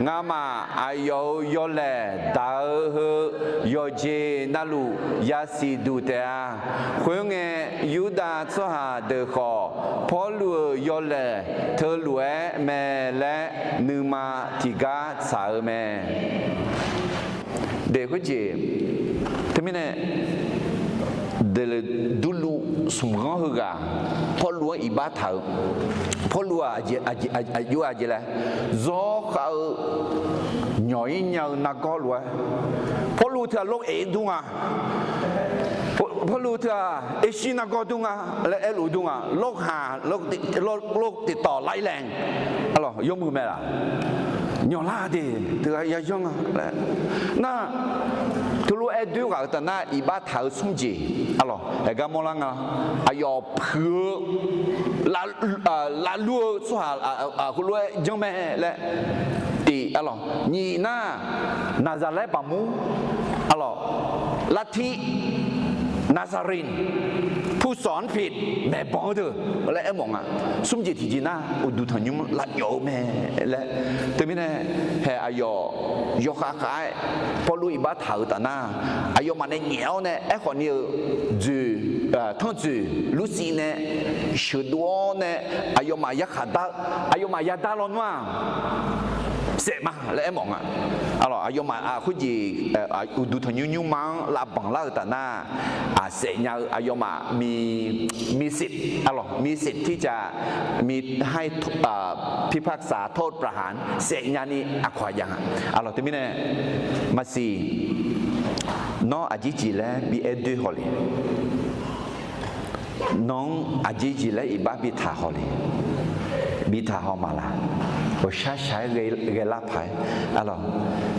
ngamaf aqyawf-euq yawlaeq daq-eu heu yawqjeq navluf yasiq duq taef-a. Khoerngae, Yurdav tsawrhaq deuq khawf Pawrluv-euq yawlaeq teulof-aer mae laer nuima tiqgar tsaq-eu mae. Deq khoerjeq, teumirnae, Deqleqdurluv smq ghanr heughaq Pawrluv-anr iqbax taq-eu. Pawrluv-aq aqjox-aer aqjeq laer, zawr khav-eu nyawq-ir nya-eu nargawr lof-aer, Pawrluv teu-aq lawr-aer dur nga. Pawrluv teu-aq Ershir nargawr dur nga laer aerluf dur nga. Lawrhaq, lawr tiqtawq lar-ir laeq, yawmuiq mae laf. Nyawqlar de teughaq yayanr nga laer nar, teulof-aer doer ghaq-euq taf nar iqbax taq-eu smr jeq, arlawq, aegar mawrlar nga. Aqyawf puiq-eu lavlur-eu tsawrhaq heulof-aer janr mae laer, tiq, arlawq, nyiq nar, Naqzaqlaer baqmur, arlawq, lartir, Nazarene, ผู้สอนผิด maeqbanq-eu deuq laer aermawf nga. Smr jeq tiqjeq nar uqduq tanqnymr lavjawf-eu mae laer. Teumirnae, hae aqyawf yawkhav khav-aer Pawrluv iqbax taq-euq taf nar, aqyawfmaf nae nyaef-awr nae aerkhawf ni-euq dzoeq, tanrdzoeq lursiv nae sheuqdov-awr nae, aqyawfmaf yarkhaq dar, aqyawfmaf yadar lawnmr-aq saef ma laer aermawf nga. Arlawq, aqyawfmaf khoerjeq uqduq tanqnymr nymrma-anr lavbanq lar-euq taf nar, saef nya-eu aqyawfmaf มีสิทธิ์ arlawq, มีสิทธิ์ที่จะมีให้ พิพากษาโทษประหาร saef nyani aqkawq-aq jav nga. Arlawq, teumirnae maqsiq, nawr aqjeq jeq laer bi aer doer haw le. Nawq-anr aqjeq jeq laer iqbax bi taq haw le. Bi taq haw maqlaq. Ghawqshaq shaq-aer ghae, ghae lar paq-aer, arlawq,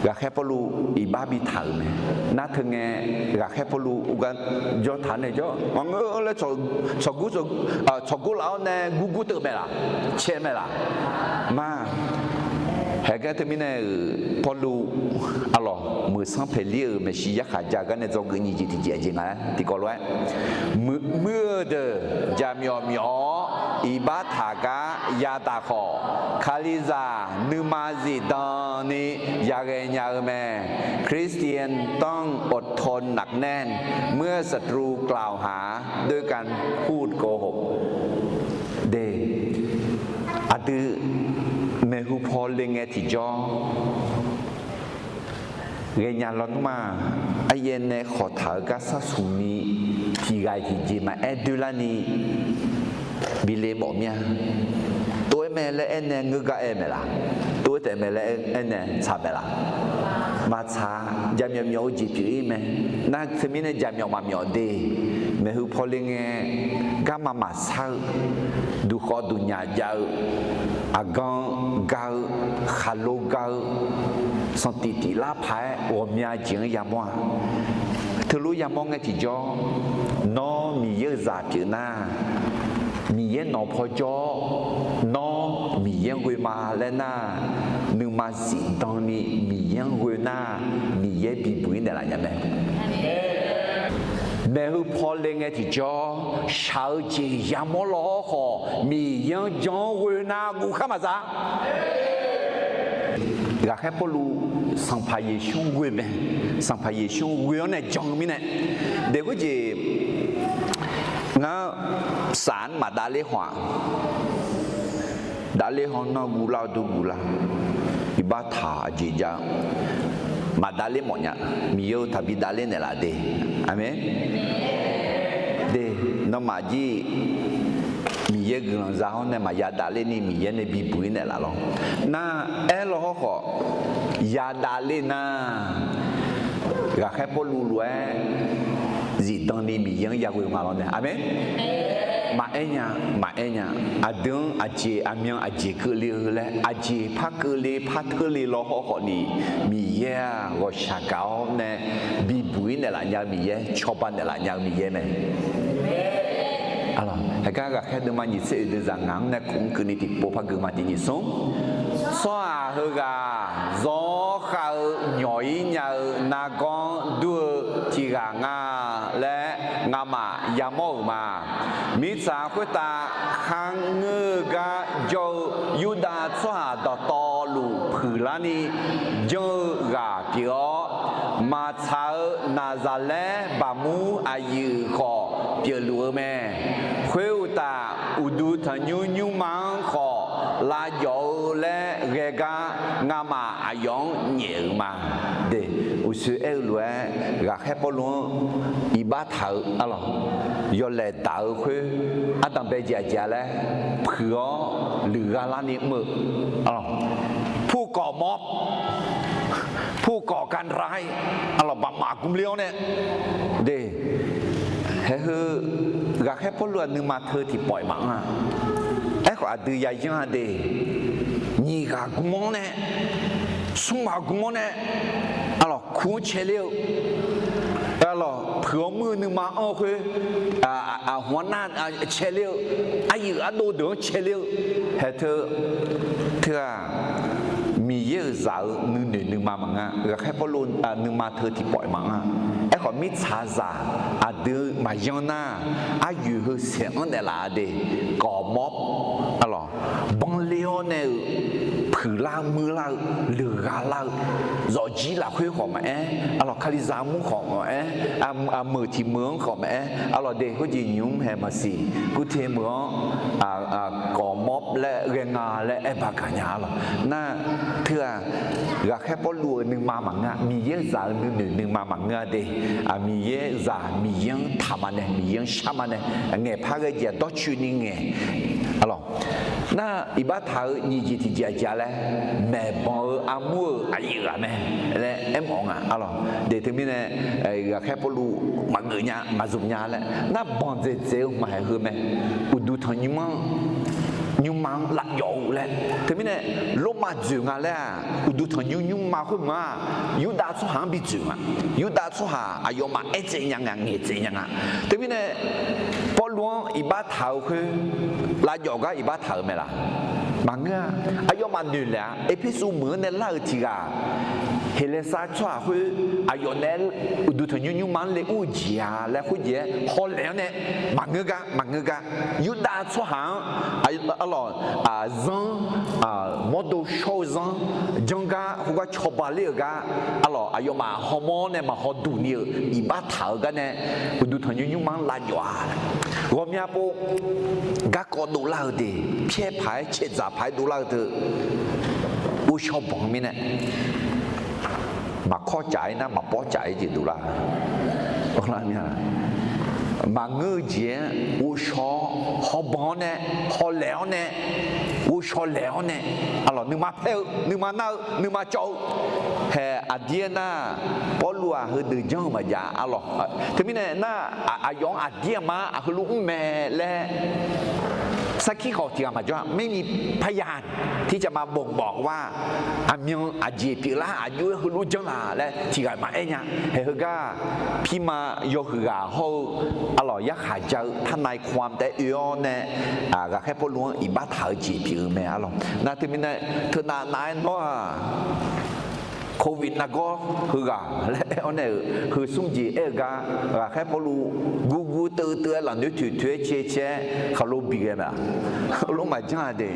ghaqkhaer Pawrluv iqbax bi taq-euq mae. Nar teu ngae, ghaqkhaer Pawrluv uqgar jawr taq nae jawr, ngaq ngeur laer tsawq, tsawqgur, tsawqgur laf-awr nae gurgur teuv mae laq, cae mae laq. Ma, haeqgar teumirnae-euq Pawrluv, arlawq, muiqsanr paeqlir-euq maeqshi yarkhaq ja gar nae dzawgeuf nyiq jeq tiqjeq aqjeq nga-aer tiqkawv lof-aer, muiq-eu deuq jaqmyawf myawf-awr iqbax taq gar yadaq khawf, Kalizaq nuima zifdan ni yaghae nya-eu mae. คริสเตียนต้องอดทนหนักแน่น เมื่อศัตรูกล่าวหาด้วยการพูดโกหก De, aqdui maeqhu paw le ngae tiqjawr ghaenya lawnmr-aq, aryaev nae khawqtaq-eu gar sharsuq ni tiqghaq tiqjeq maqaer doerlarni bi le mawf mir-a. Tov-aer mae laer aernae ngeur gar aer mae laf? Tov-aer taef mae laer aernae tsaq mae laf? Maqtsaq-a. Jaqmyawf myawf-eu jeq pyeuf-ir mae. Nar teumirnae jaqmyawf maqmyawf de, maeqhu paw le ngae, garma maqsar-eu, duqkhawf duqnyaf jav-eu, aqgan ga-eu, khaqlo ga-eu, sanqtif tiflar paq-aer ghawqmya jeq-anr yamawr-a. Teulof yamawr ngae tiqjawr, nawr Miqyaer-euq zaq pyeuf nar, Miqyaer nawq paw jawr-awr, nawr Miqyaer-anr ghoe ma laer nar, nuima zifdan ni Miqyaer-anr ghoe nar, Miqyaer bibuq-ir naeqlaf nya mae. Maeqhu paw le ngae tiqjawr, shaq-eu jeq yamawr law hawr khawf, Miqyaer-anr jan-anr ghoe nar guv khar maqza. Ghaqkhaer Pawrluv Sanqpaq Yeqsur-anr ghoe mae. Sanqpaq Yeqsur-anr ghoe-awr nae jan-eu mirnae, de khoerjeq ngar saf-anr maqdav ler haw-aq. Dav ler haw nar guvlar-eu dur guvlar, iqbax taq aqjeq jav-eu, maqdav ler mawf nya. Miqyaer-eu taqbi dav ler naeqlaf de. Aqmeq. De, nawmaf jir Miqyaer guiqlanq za hawr nae maqya dav ler ni Miqyaer nae bibuq-ir naeqlaf lawr. Nar, aer law hawr khawf, ya dav ler nar, ghaqkhaer Pawrluv lof-aer zifdan ni Miqyaer-anr yaghoe nga lawr nae. Aqmeq. Maqaer nya, maqaer nya. Aqdui-anr aqjeq aqmyan aqjeq keuvle-eu laer, aqjeq par keuvle par teurle law hawr khawf ni, Miqyaer-aq ghawqshaq gaq-awr nae bibuq-ir naeqlaf nya-eu Miqyaer, cawba naeqlaf nya-eu Miqyaer mae. Aqlawq, heugar ghaqkhaer deuvma nyiq tser oeq deuq zaq ngaq-anr nae kuf-anr keuvni tiqpov par geu ma. Tiq nyiq smr, tsawrhaq heughaq zawr khav-eu nyawq-ir nya-eu nargawr dur-eu tiq ghaq nga laer ngamaf yamawr-euq ma. Mirtsaq khoertav kharngeur-eu gar jawr-eu Yurdav tsawrhaq dawqtawvluf puiqlar ni janr-eu ghaq pyeuf-awr, maqtsaq-eu Naqzaqlaer baqmur aqyuif khawf pyeufluf-eu mae. Khoeruqtaf, uqduq tanqnymr nymrma-anr khawf lavjawf-eu laer ghae gar ngamaf aqyawf-anr nyaef-euq ma. De, uqshoe aer-eu lof-aer, ghaqkhaer Pawrluv-anr iqbax taq-eu, arlawq, yawlaeq daq-eu khoer, ardanq bae jeq aqjeq-a laer puiq-awr luiqgha larni mr-eu, arlawq, ผู้ก่อม็อบ ผู้ก่อการร้าย arlawq, baqmaf gmr le-awr nae, de, haeheu ghaqkhaer Pawrluv-aq nuima teu tiqpawf-iq maqanr-a. Aerkhawf aqdui yayanr-a de, nyiq ghaq gmr-awr nae, smr ghaq gmr-awr nae, arlawq, kur-anr cae ler-eu, arlawq, puiq-awr mr-eu nuima anr-eu khoer, aqhmq-anr nar cae ler-eu, aryuif ardov deuq-anr cae ler-eu, hae teu, teu-aq, Miqyaer-euq zaq-eu nuinoeq nuima maqngeur. Ghaqkhaer Pawrluv nuima teu tiqpawf-iq maqanr-a. Aerkhawf mirtsaqzaq aqdui maqyanr nar, aryoeq heu saeq-anr naeqlaf-a de, ก่อม็อบ arlawq, banle-awr nae-euq, puiqlar-eu muirlar-eu, luiqgha lar-eu, zawqjir lafkhoer khawf maqaer, arlawq, Kalizaq armur khawf maqaer, aqmeuq tiq meuq-anr khawf maqaer, arlawq, de khoerjeq nymq-mr hae maqsiq, kurte meuq-anr ก่อม็อบ laer ghae nga laer aer baqgaq nya, arlawq. Nar, teu-aq, ghaqkhaer Pawrluv-euq nuima maqngeur-a, Miqyaer zaq-eu nuinoeq nuima maqngeur-a de. Miqyaer zaq, Miqyaer-anr taqma nae, Miqyaer-anr sharma nae, ngaeqpar ghae jeq-aq dawrcoeni ngaeq, arlawq. Nar, iqbax taq-eu nyiq jeq tiqjeq aqjeq-a laer, maeqbanq-eu armur-euq aqyuif ghaq mae laer aermawf-eu nga, arlawq. De teumirnae, ghaqkhaer Pawrluv maqgeuf nya, maqzmq nya laer nar, banq dzaeqdzaeq-eu maqhaeq heu mae. Uqduq tanqnymr-anr nymrma-anr lavjawf-eu laer. Teumirnae, Lormav dzoeq nga laer-aq, uqduq tanqnymr nymrma khoer meuq-aq, Yurdav tsawrhaq-anr bi dzoeq nga. Yurdav tsawrhaq aqyawfmaf aertsaev nya nga, ngaeqtsaev nya nga. Teumirnae, Pawrluv-anr iqbax taq-eu khoer, lavjawf gar iqbax taq-euq mae laq? Maqngeur-a. Aqyawfmaf noeq laef-a. Erpersu meuq-anr nae lar-euq tiq ghaq, Heqlaeqsar tsawrhaq khoer aqyawf naeq-aer uqduq tanqnymr nymrma-anr le ur-eu jeq-a laer khoerjeq-aer hawlaeq-awr nae, maqngeur gar, maqngeur gar, Yurdav tsawrhaq-anr, arlawq, zanr, mawrdo shawr-eu zanr, janr gar khoergar cawba ler-euq gar, arlawq, aqyawfmaf hawmawr-awr nae maqhaw duq ni-euq iqbax taq-eu gar nae, uqduq tanqnymr nymrma-anr lavjawf-a. Ghawqmya pov garkawv dovlar-eu de, pyaer paq-aer caevdzaq paq-aer dovlar-eu teu, ghovshaw banq-eu mirnae, maqkawr caf-ir nar maqpawr caf-ir jeq dovlar. Maqngeur-eu jeq-anr ghovshaw-awr, hawbanq-awr nae, hawlaeq-awr nae, ghovshaw laeq-awr nae, arlawq, nuima paer-eu, nuima nar-eu, nuima cawv-eu. Haeq aqdir-aer nar, Pawrluv-aq heudeuq janr-eu maqjav, arlawq. Teumirnae nar, aqyawf-anr aqdir aqma-anr aq heulof mr mae laer sarkir khawf tiq ghaq maqjawr-a. ไม่มีพยานที่จะมาบ่งบอกว่า aqmyan aqjeq pyeuflar aqjox-aer heulof janr laq laer tiq ghaq maqaer nya. Haeq heugar, pirma yawhuiq ghaq hawr-eu, arlawq, yarkhaq ja-eu ทนายความ taef-aer oe-awr nae, ghaqkhaer Pawrluv-anr iqbax taq-eu jeq pyeuf-eu mae, arlawq. Nar teumirnae, teunav nav-aer nawr-aq, Covid nargawr heughaq laer aer-awr nae-euq, heu smr jeq aer-eu gar, ghaqkhaer Pawrluv gurgur teuv teuv-aer lafnoer toeq toeq-aer cae cae-aer khaqlo bi ghae mae-aq. Lormav janr-a de.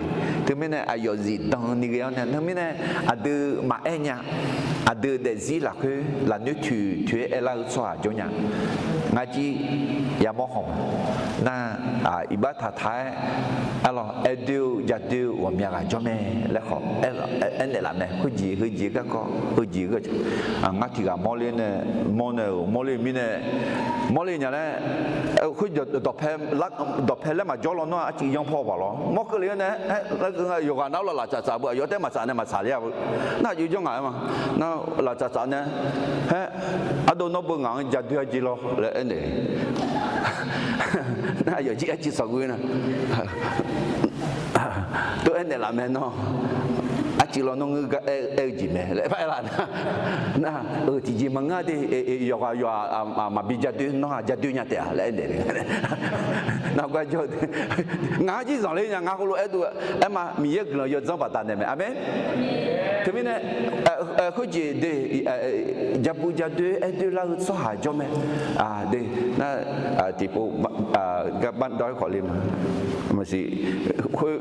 Teumirnae aqyawf zifdan ni ghae-awr nae, teumirnae aqdui maqaer nya. Aqdui daefzir lafkhoer lafnoer toeq toeq-aer aerlar-eu tsawrhaq jawr nya. Ngar jir yamawr hawq nar, iqbax taqtaq-aer, arlawq, aer doer-eu ja doer-eu ghawqmya ghaq jawr mae laer khawf aernaeq laf mae. Khoerjeq heujeq garkawv heujeq geur, ngar tiq ghaq mawrler nae, mawr nae-euq mawrler mirnae, mawrler nya laer, khoer dawqpae laer maqjawr lawnmr-aq, arcuiv yanr paw paq lawr mawr keuvle-awr nae, yawqghaq nav-awr laf laf tsaf tsaf beu, aqyawf taef maqtsaf nae maqtsaq ler-a beu. Nar aqjox janr ngaq-aer ma. Nar laf tsaf tsaf nae, haer, ardov nawr beu ngaq-anr ja doer-a jeq lawr laer aernaeq. Nar aqyawf jir arcuiv sawq ghoe na tov aernaeq laf mae nawr. Arcuiv lawr nawr ngeur gar aer-eu jeq mae laer par aer laf nar, nar-euq tiqjeq maqngeur de. Yawqghaq yawqha maqbi ja doer, nawr-aq ja doer nya taef-a laer aernaeq. Nar gar jawr, ngaq-anr jir zanqler nya, ngar heulof aer dov aer ma, Miqyaer guiqlanq yawdzanr baqdanae mae. Aqmeq. Teumirnae, khoerjeq de, ja bu ja doer aer doer lar-eu tsawrhaq jawr mae. De, nar, tiqpov gar bar dawr-aer khawf le ma. Maqsiq, khoer,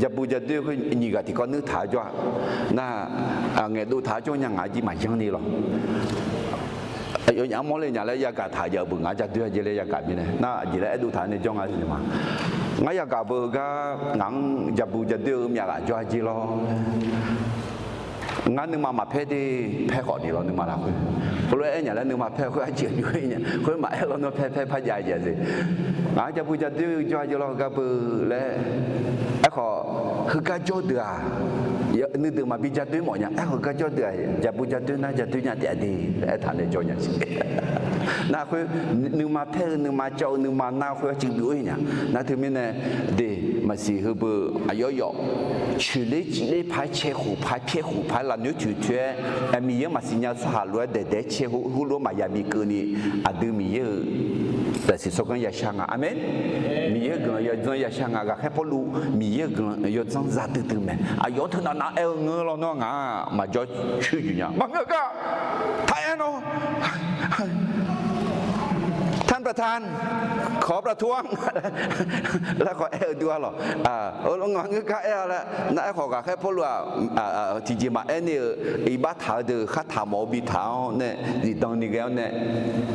ja bu ja doer khoer nyiq ghaq tiqkawv nuir taq-aer jawr-a. Nar, ngaeqdov taq-aer jawr nya, ngaq-anr jir maqyanr ni lawr. Aqyawfnyaf-anr mawrle nya laer yagaq taq jav-eu beu, ngaq-anr ja doer-a jeq laer yagaq mirnae, nar aqjeq laer aerdov taq nae jawr nga siq ma. Ngar yagaq beu gar ngaq-anr ja bu ja doer-eu myavghaq jawr-a jeq lawr. Ngar nuima maqpaer de, paer khawf ni lawr nuima lafkhoer. Khoerlof-aer aer nya laer nuima paer khoer arcuiv aqjox-aer nya, khoer maqaer lawr nawr paer paer par jav-a jeq-a siq. Ngaq-anr ja bu ja doer-eu jawr-a jeq lawr gar beu laer aerkhawf, heugar jawr deuq-aq, nuideuq maqbi ja doer mawf nya. Aerkhawf gar jawr deuq-aq, ja bu ja doer nar ja doer nya taef-a de laer aertaq nae jawr nya siq. Nar khoer, nuima paer-eu, nuima cawv-eu, nuima nar khoer arcuiv byov-ir nya. Nar teumirnae, de, maqsiq heubeu aqyawf yawf coeqler cifler paq-aer cae khof paq-aer pyaer khof paq-aer lafnoer toeq toeq-aer, Miqyaer maqsiq nya-eu tsawrhaq lof-aer daeq daeq-aer cae heulof-aer maqya bi keuvni, aqdui Miqyaer-euq zaqsiq tsawrganr yashar nga. Aqmeq. Miqyaer-euq guiqlanq yawdzanr yashar nga. Ghaqkhaer Pawrluv Miqyaer-euq guiqlanq yawdzanr za duidui mae. Aqyawf-anr teunav nav aer-eu ngeur lawnmr-aq, ngaq maqjawr coer juq nya. Maqngeur gar, taq aer nawr ท่านประธาน ขอประท้วง laer khawf aer-eu dur-a lawq. Ngaq ngeur gar aer-a laer nar, aerkhawf ghaqkhaer Pawrluv-aq, tiqjeq maqaer ni-euq iqbax taq-eu deuq khartaq mawf-eu bitaq-awr nae, zifdan ni ghae-awr nae,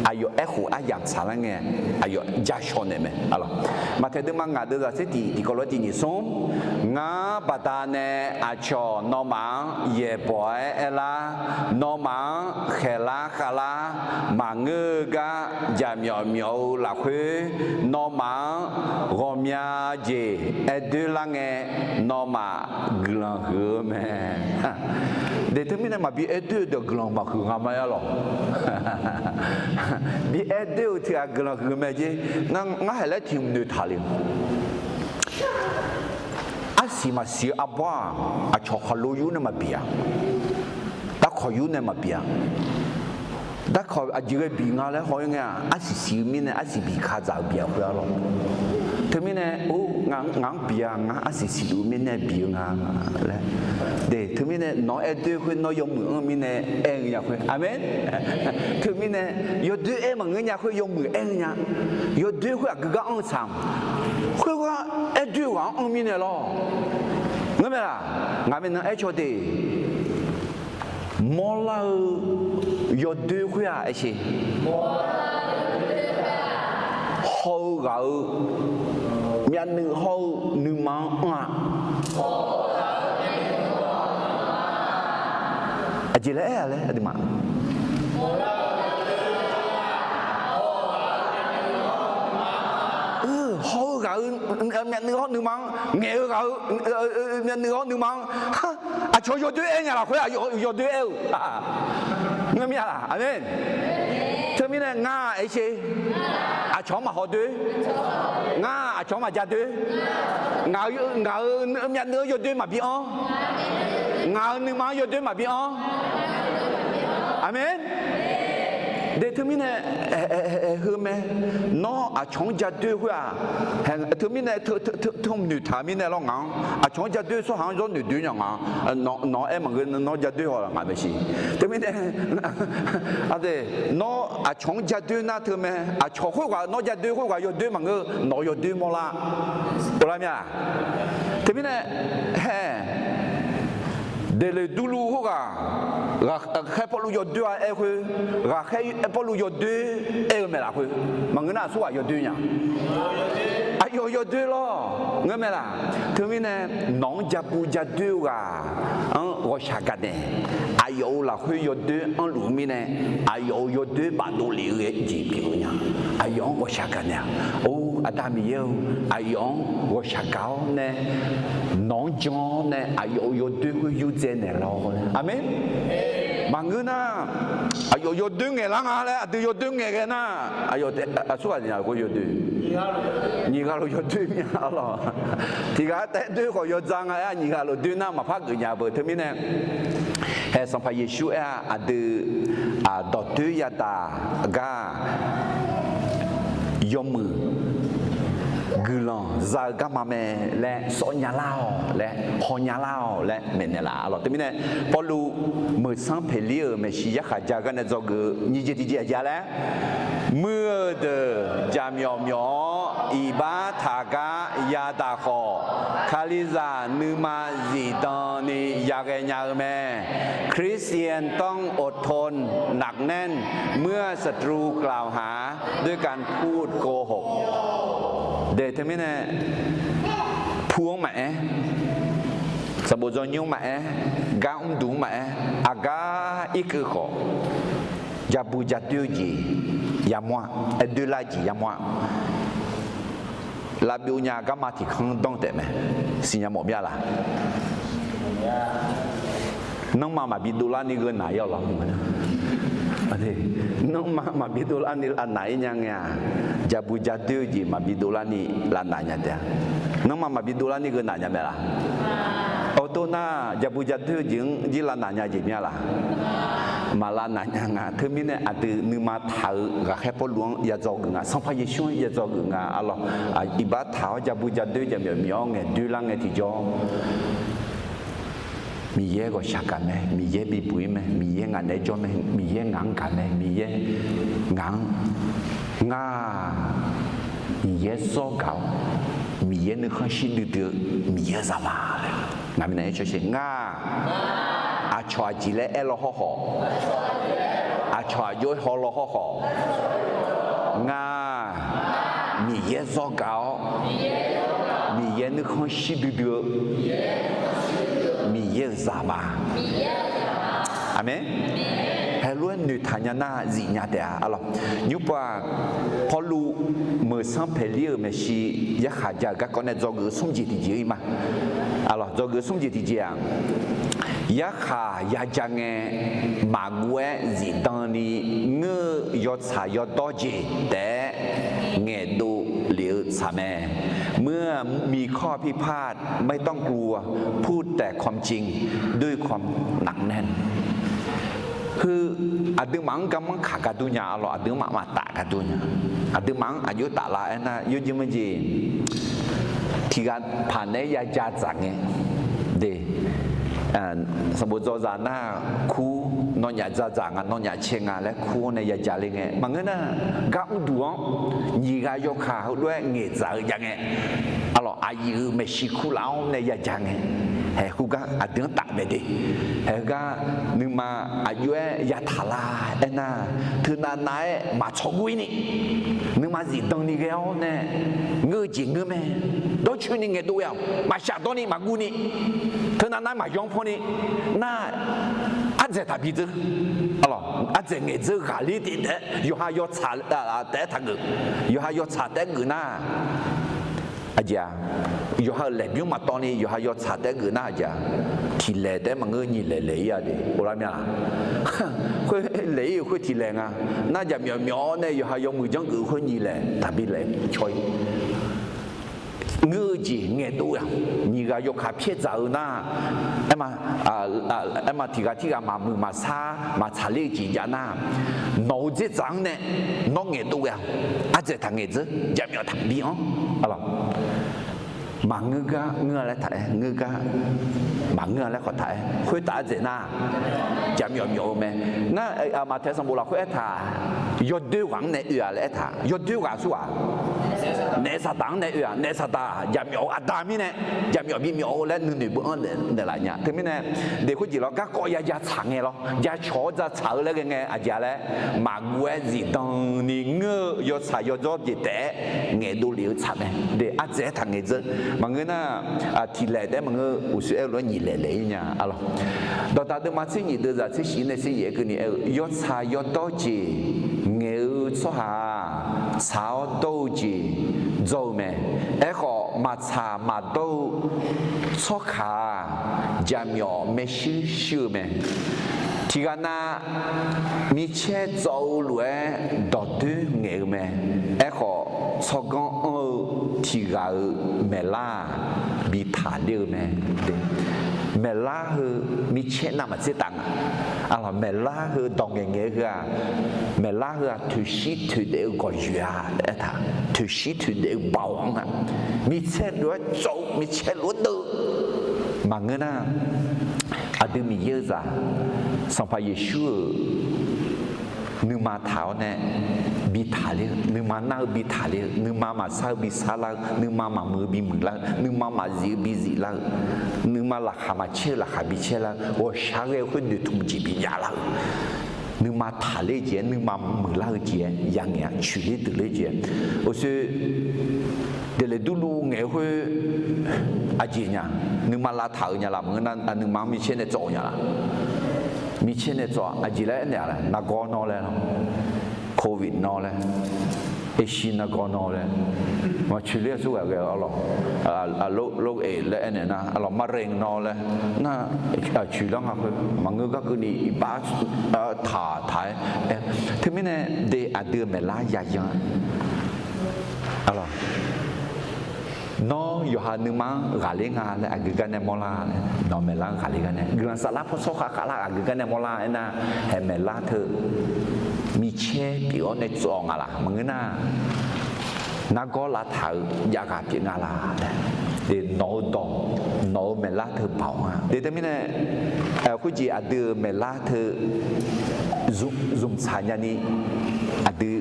aqyawf aerkhof aryamq tsaqlar ngae, aqyawf ja shaw naeq mae. Maqtaeq deuvma ngaq deuvzaq tser tiq tiqkawv lof-aer tiq nyiq smr, ngar baqdanae aqcawq nawmaf-anr yaeqbawq-aer aerlar, nawmaf-anr khaeqlar khavlar maqngeur-eu gar jaqmyawf myawf-eu lafkhoer, nawmaf-anr ghawqmya jeq aer doer lar ngae, nawmaf guiqlanq huiq-eu mae. De, teumirnae maqbi aer doer-eu deuq guiqlanq maqhuiq nga ma-a lawq. Bi aer doer-eu tiq ghaq guiqlanq huiq mae jer. Ngar haeq laer tiq hmq noeqtaq le-eu Arsiq maqsiq-eu arbawr-aq, aqcawq khaqlo yur nae maqbif-a. Darkawq yur nae maqbif-a. Darkawq aqjeq ghae bif nga laer haw-ir ngae-aq, arsiq siq-eu mirnae arsiq bif kadzaq-eu bif-a khoer-a lawr. Teumirnae, or, ngaq-anr bif-a, ngar arsiq siqluf-eu mirnae bif-eu nga laer. De, teumirnae nawq-anr aer doer khoer nawr yawmuiq anr-eu mirnae aer-eu nya khoer. Aqmeq. Teumirnae yawdoer aer maqngeur nya khoer yawmuiq aer-eu nya. Yawdoer khoer aqgeu gar anr-eu tsaq. Khoergar aer doer-eu ghaq-anr anr mirnae lawr. Ngeurmae laq? Ngaq maeqnan aer caw de. Mawrlar-eu yawdoer khoer-aq, aer sher. Haw-eu ghaq-eu myavnuiv hawr-eu nuima-anr anr-a. Aqjeq laer aer-a laer aqduimaf. Haw-eu ghaq-eu myavnuiv hawr nuima-anr, ngaeq-eu ghaq-eu myavnuiv hawr nuima-anr, aqcawq yawdoer aer nya lafkhoer yawdoer aer-eu. Ngeur mir-a laq? Aqmeq. Teumirnae ngar aer sher. Aqcawq-anr maqhaw doer. Ngar aqcawq-anr maqja doer. Ngaq-euq myavnuiv-anr yawdoer maqbi anr. Ngaq-euq nuima-anr yawdoer maqbi anr. Aqmeq. De teumirnae, heu mae, nawr aqcawq-anr ja doer khoer-aq, teumirnae, teu noeqtaq mirnae lawr ngaq-anr aqcawq-anr ja doer tsawrhaq-anr zawr noeqdoer nya ngaq, nawq-anr aer maqngeur nawr ja doer haw laf ngaq maeqshi. Teumirnae, aqde, nawr aqcawq-anr ja doer nar teu mae, aqcawq khoerghaq nawr ja doer khoerghaq yawdoer maqngeur, nawq-eu yawdoer mawrlar. Ghoflar mir-a. Teumirnae, hae, Daefle durluv khoerghaq, ghaqkhaer Pawrluv yawdoer-a aer khoer, ghaqkhaer Pawrluv yawdoer aer-eu mae lafkhoer, maqngeur nar aqsurghaq yawdoer nya. Aqyawf yawdoer lawr, ngeur mae laq? Teumirnae, nawq-anr ja bu ja doer-eu ghaq-anr ghawqshaq gaqnaeq. Aqyawf-euq lafkhoer yawdoer anrluf-eu mirnae, aqyawf-euq yawdoer bafdov lef-eu jeq pyeuf-eu nya. Aqyawf-anr ghawqshaq gaqnaeq-a. Or, Aqda Miqyaer-eu, aqyawf-anr ghawqshaq gaq-awr nae, nawq-anr jan-awr nae aqyawf-euq yawdoer khoer yurdzae naeqlar-awr. Aqmeq. Maqngeur nar, aqyawf yawdoer ngaeqlar nga laer aqdui yawdoer ngaeq ghae nar, aqyawf aqsurghaq nya khoer yawdoer, nyiq ghaq lof yawdoer mir-a lawr. Tiq ghaq taef doer khawf yawdzaq nga aer-a, nyiq ghaq lof doer nar maqpar geuf nya beu. Teumirnae, hae Sanqpaq Yeqsur aer-a, aqdui dawqdoer yadaq gar yawmuiq guiqlanq za-eu garma mae laer sawr nya lar-awq laer, haw nya lar-awq laer maeqnaeq laf-a lawq. Teumirnae, Pawrluv meuqsanr Peqlir-euq maeqshi yarkhaq ja-eu gar nae dzawgeuf-eu nyiq jeq tiqjeq aqjeq-a laer, muiq-eu deuq jaqmyawf myawf-awr iqbax taq gar yadaq khawf, Kalizaq nuima zifdan ni yaghae nya-eu mae. คริสเตียนต้องอดทน หนักแน่น เมื่อศัตรูกล่าวหาด้วยการพูดโกหก De teumirnae, pu-anr maqaer, sanqbof dzawnymr-anr maqaer, gar mrduq-anr maqaer, aqgar irkeuv khawf, ja bu ja doer-eu jeq yamawr-a, aer doer lar-eu jeq yamawr-a. Lavbyov nya garma tiq kanr danr taef mae. Siqnya mawf mir-a laq? Nanrma maqbi dovlar ni gheu naq-ir-awq lawr. Nanrma maqbi dovlar ni lavnaq-ir nya ngae-aq, ja bu ja doer-eu jeq maqbi dovlar ni lavnaq nya taef-a. Nanrma maqbi dovlar ni gheu naq nya mae laq? Awq, tov nar ja bu ja doer-eu jeq-anr jir lavnaq nya jeq mir-a laq? Maqlavnaq nya nga. Teumirnae aqdui nuima taq-eu ghaqkhaer Pawrluv-anr ya dzawgeuf nga, Sanqpaq Yeqsur-anr ya dzawgeuf nga. Arlawq, iqbax taq-awr ja bu ja doer jaqmyawf myawf-awr ngaeq doer lar ngae tiqjawr, Miqyaer ghawqshaq gaq mae, Miqyaer bibuq-ir mae, Miqyaer ngaq naeq-aer jawr mae, Miqyaer ngaq-anr gaq mae, Miqyaer ngaq-anr, ngar-aq, Miqyaer zawr gaq-awr, Miqyaer nuikhanr shir duidui-eu Miqyaer-euq zaq ma laer. Ngaq mirnae aer caw sher, ngar-aq, aqcawq aqjeq laer aer law hawrkhawf, aqcawq aqjox-aer haw law hawrkhawf, ngar-aq, Miqyaer zawr gaq-awr, Miqyaer nuikhanr shir duidui-eu Miqyaer-euq zaq ma. Aqmeq. Haelof-aer noeqtaq nya nar zifnya taef-a. Arlawq, nymr pov-aq, Pawrluv meuqsanr Paeqlir-euq maeqshi yarkhaq ja-euq garkawv nae dzawgeuf-eu smr jeq tiqjeq-ir ma. Arlawq, dzawgeuf-eu smr jeq tiqjeq-aq, yarkhaq ya ja ngae maqguv-aer zifdan ni ngeur-eu yawtsaq yawdawr jeq taef-aer ngaeqdov lef-eu tsaq mae. เมื่อมีข้อพิพาท ไม่ต้องกลัว พูดแต่ความจริงด้วยความหนักแน่น Heu, aqduimaf-anr garmanr kaq gar dur nya, arlawq, aqduimaf maqtaf gar dur nya. Aqduimaf-anr aqjox taf lar aernar, yawjeq meujeq tiqghaq paq naeq-aer ya ja dzaq ngae, de, sanqbof dzaw zaq nar, kur, nawnyaf ja dzaq nga, nawnyaf cae nga laer kur-awr nae ya ja le ngae, maqngeur nar, gar mrduq-anr nyiq ghaq yawkaq heulof-aer ngaeqdzaq-eu jav ngae, arlawq, aqyuif-euq maeqshi kurlaf-awr nae ya ja ngae, haeq heugar aqdui-anr taf mae de. Haeq heugar nuima aqjox-aer ya taq lar aernar, teunav nav-aer maqtsawq guv-ir ni, nuima zifdan ni ghae-awr nae ngeur-eu jeq ngeur mae. Dawrcoeni ngaeqdov-awq, maqshaf dawrni maqguv ni, teunav nav-aer maqyanr pawni, nar, ardzaeq taqbi dzeur, arlawq, ardzaeq ngaeqdzeur ghaqler taef-aer, yawqha yawtsaq taef-aer taqgeuf, yawqha yawtsaq taef-aer geuf nar, aqjeq-aq, yawqha-euq laeqbymr maqtawv ni yawqha yawtsaq taef-aer geuf nar, aqjeq-aq, tiqlaeq taef-aer maqngeur, nyiq laeq laeq-ir-a de, of lar mya laq? Khoer laeq-ir-euq khoer tiqlaeq nga. Nar, jaqmyawf myawf-awr nae yawqha yawmuiq janrgeuf khoer nyiq laeq taqbi laeq caw-ir. Ngeur-eu jeq ngaeqdov-awq. Nyiq ghaq yawkaq pyaer dzaq-eu nar, aerma, aerma tiqghaq tirghaq maqmuiq maqsar maqtsaq ler-eu jeq jav nar, nawq-euq dzerdzaq-anr nae nawr ngaeqdov ghae-awq. Ardzaeq taqngaeq dzeur, jaqmyawf taqbi-anr, arlawq, maqngeur gar ngeur-a laer taq-aer, ngeur gar maqngeur-a laer khawf taq-aer, khoertav ardzaeq nar, jaqmyawf myawf-eu mae. Nar, Maqtaeq sanqbof lafkhoer aertaq, yawdoer ghaq-anr nae oe-a laer aertaq, yawdoer ghaq aqsur ghaq? Naef Saqdaq-anr nae oe-aq, naef Saqdaq jaqmyawf-euq aqda mirnae, jaqmyawf bimyawf-eu laer nuinoeq beu-anr naeqlaf nya. Teumirnae, de khoerjeq lawr garkawv ya ja tsaq ngae lawr, jacawq-awr ja tsaq-eu laer ghae ngae, aqjeq-a laer maqguv-aer zifdan ni ngeur-eu yawtsaq yawdzawr jeq taef-aer ngaeqdov lef-eu tsaq mae. De, ardzaeq-aer taqngaeq dzeur. Maqngeur nar, tiqlaeq taef-aer maqngeur, uqshoe aer-eu lof-aer nyiq laeq laeq-ir nya, arlawq. Dawqdaq deuvma tser nyiq deuvzaq tser shif nae tser yaef keuvni aer-eu, yawtsaq yawdawr jeq ngaeq-eu tsawrhaq-aq, tsaq-awr dawr-eu jeq dzawr-eu mae. Aerkhawf, maqtsaq maqdawr-eu tsawrkaq-aq, jaqmyawf maershuir shuir-eu mae. Tiqghaq nav micaer tsawv-eu lof-aer dawqdoer ngaeq-eu mae. Aerkhawf, tsawrganr anr-eu tiqghaq-euq maeqlar-aq, bi taqler-eu mae. Maeqlar heu micaer navmaqtser taf nga. Arlawq, maeqlar heu dawq ngaeqngaeq-eu heu-aq, maeqlar heu-aq toeqshir toeqdaef-eu gawqyoeq-a laer aertaq, toeqshir toeqdaef-eu baoq-anr-aq, micaer lof-aer tsawv-eu, micaer lof-aer deuv-eu maqngeur nar, aqdui Miqyaer-eu zaq Sanqpaq Yeqsur-euq nuima taq-awr nae bi taqler-eu, nuima nar-eu bi taqler-eu, nuima maqsar-eu bi sarlar-eu, nuima maqmuiq-eu bi muiqlar-eu, nuima maqzif-eu bi ziflar-eu, nuima laqkhaq maqcaer-eu laqkhaq bi caerlar-eu, ghawqshaq ghae-eu khoer noeqtmq jeq bi javlar-eu, nuima taqler jeq-aer, nuima muiqlar-eu jeq-aer yangaeq-a, coeqler deuqler jeq-aer. Uqshoe, deuqleq durluv ngaeq-eu khoer aqjeq nya, nuima lavtaq-euq nya laq maqngeur nar, nuima-anr micaer nae tsawv-eu nya laq? Micaer nae tsawv aqjeq laer aernaeq-a laer, nargawr nawr laer, covid nawr laer, eqshi nargawr nawr laer, maqcoeqler aqsur ghaq ghae-eu arlawq, lof-eq laer aernaeq nar arlawq, มะเร็ง nawr laer nar, coeqlar nga khoer maqngeur gar keuvni iqbax taq taq-aer, teumirnae de aqdui-euq maeqlar yayan-a, arlawq, nawr yawqha nuima-anr ghaqler nga laer aqgeu gar nae mawrlar laer, nawq-euq maeqlar-anr ghaqler gar nae guiqlanq saflar paw tsawrkhav khavlar aqgeu gar nae mawrlar aernar, haeq maeqlar teu micaer pyeuf-awr nae tsov-awq nga laq maqngeur nar, nargawr lavtaq-eu javghaq pyeuf nga laq laer, nawq-eu dawq, nawq-eu maeqlar teu baoq nga. De teumirnae, khoerjeq aqdui-euq maeqlar teu zmqtsaq nyani, aqdui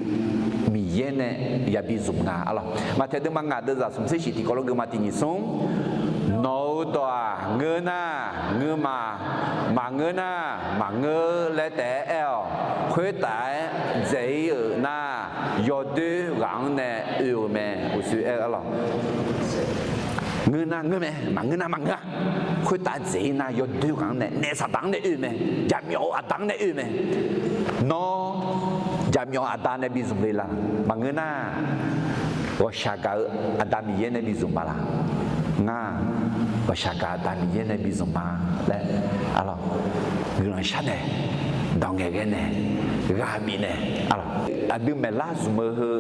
Miqyaer nae yabi zmq nga arlawq. Maqtaeq deuvma ngaq deuvzaq smq tser shif tiqkawv lof geuma tiq nyiq smr, nawq-eu dawq-aq ngeur nar, ngeur ma, maqngeur nar, maqngeur laer taef-aer aer-awq. Khoertav-aer dzaeq-ir-euq nar, yawdoer ghaq-anr nae oe-eu mae. Uqshoe aer-eu arlawq, ngeur nar ngeur mae, maqngeur nar maqngeur-a. Khoertav dzaeq-ir nar yawdoer ghaq-anr nae, naef Saqdaq-anr nae oe-eu mae, jaqmyawf-eu aqda-anr nae oe-eu mae. Nawr jaqmyawf aqda nae bi zmq le la? Maqngeur nar, ghawqshaq gaq-eu Aqda Miqyaer nae bi zmq ma laq? Ngar, ghawqshaq gaq Aqda Miqyaer nae bi zmq ma laer, arlawq, guiqlanq sharnaeq, dawq ngaeqghae naeq, ghaq bifnaeq, arlawq, aqdui maeqlar zmq-eu heu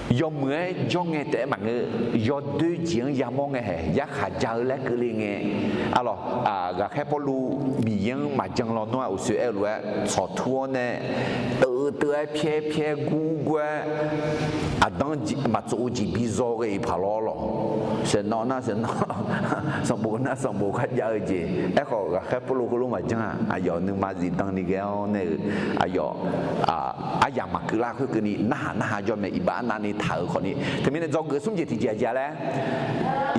yawmuiq-aer jawr ngae taef-aer maqngeur, yawdoer jeq-anr yamawr ngae haeq yarkhaq ja-eu laer keuvle ngae, arlawq, ghaqkhaer Pawrluv Miqyaer-anr maqjan lawnmr-aq uqsoer aer-eu lof-aer tsawqtur-awr nae, teuvteuv-aer pyaer pyaer gur gur-aer, aqdanr maqtsov-eu jeq bi zaw ghae-iq paq lawr lawq. Saeqnawv nar saeqnawv, sanqbof nar sanqbof kharjav-eu jeq. Aerkhawf, ghaqkhaer Pawrluv heulof maqjan-aq, aqyawf nuima zifdan ni ghae-awr nae-euq, aqyawf aryamq maqkeuv lar khoerkeuvni narhaq narhaq jawr mae, iqbax navni taq-euq khawfni. Teumirnae dzawgeuf smr jeq tiqjeq aqjeq-a laer,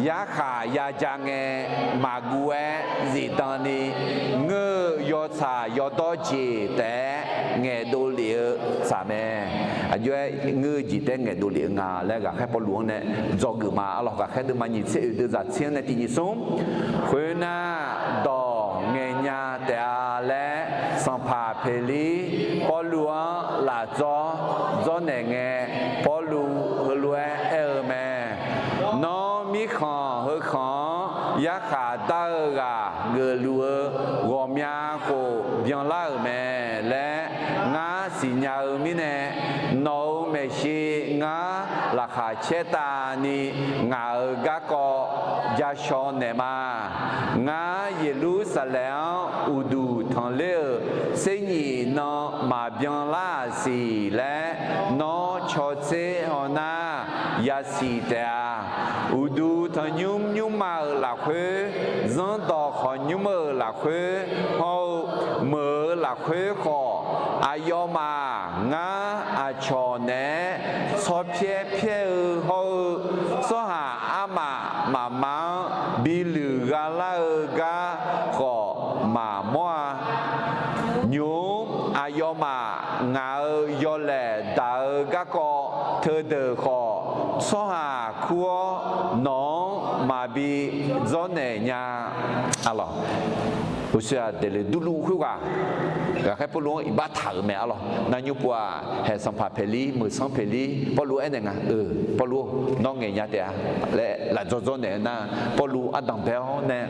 yarkhaq yaja ngae maqguv-aer zifdan ni, ngeur-eu yawtsaq yawdawr jeq taef-aer ngaeqdov lef-eu tsaq mae. Aqjox-aer ngeur-eu jeq taef-aer ngaeqdov lef-eu nga laer ghaqkhaer Pawrluv-anr nae dzawgeuf ma. Arlawq, ghaqkhaer deuvma nyiq tser oeq deuv zaq tser-anr nae tiq nyiq smr. Khoernar, dawq ngaeqnya taef-a laer sanqpaq Peqlir Pawrluv-anr lafdzawr dzawrnaeq ngae, Pawrluv heulof-aer aer-eu mae. Nawr mirkhanq heukhanq-anr yarkhaq dar-eu ghaq geufluf-eu ghawqmya khof byanlar-euq mae laer ngar siqnya-eu mirnae, nawq-euq maeqshi ngar laqkhaq caertavni ngaq-euq garkawv ja shaw naeqma. Ngar Yeqlursaqlaeq-anr uqduq tanqler-euq tser nyif nan maqbyan lar-aq siq laer nawr cawtser haw nar yasiq taef-a. Uqduq tanqnymr nymrma-euq lafkhoer, zanrdawq khawqnymr-euq lafkhoer hawr-eu, meuq-euq lafkhoer khawf, aqyawfmaf ngar aqcawq naeq-aer tsawrpyaer pyaer-eu hawr-eu, tsawrhaq armaf mafma-anr bi luiq gha lar-eu gar khawf maqmawr-a. Nymq-mr aqyawfmaf ngaq-euq yawlaeq daq-eu garkawv teudeuq khawf, tsawrhaq kur-awr nawq-anr maqbi dzawrnaeq nya. Arlawq, uqshoe-aq daeqleq durluf khoerghaq, ghaqkhaer Pawrluv-anr iqbax taq-euq mae. Arlawq, narnymr pov-aq, haeq sanqpaq Peqlir, meuq sanr Peqlir, Pawrluv aernaeq nga, Pawrluv-or, nawr ngaeqnya taef-a laer lafdzawr dzawrnaeq-eu nar, Pawrluv ardanq bae-awr nae,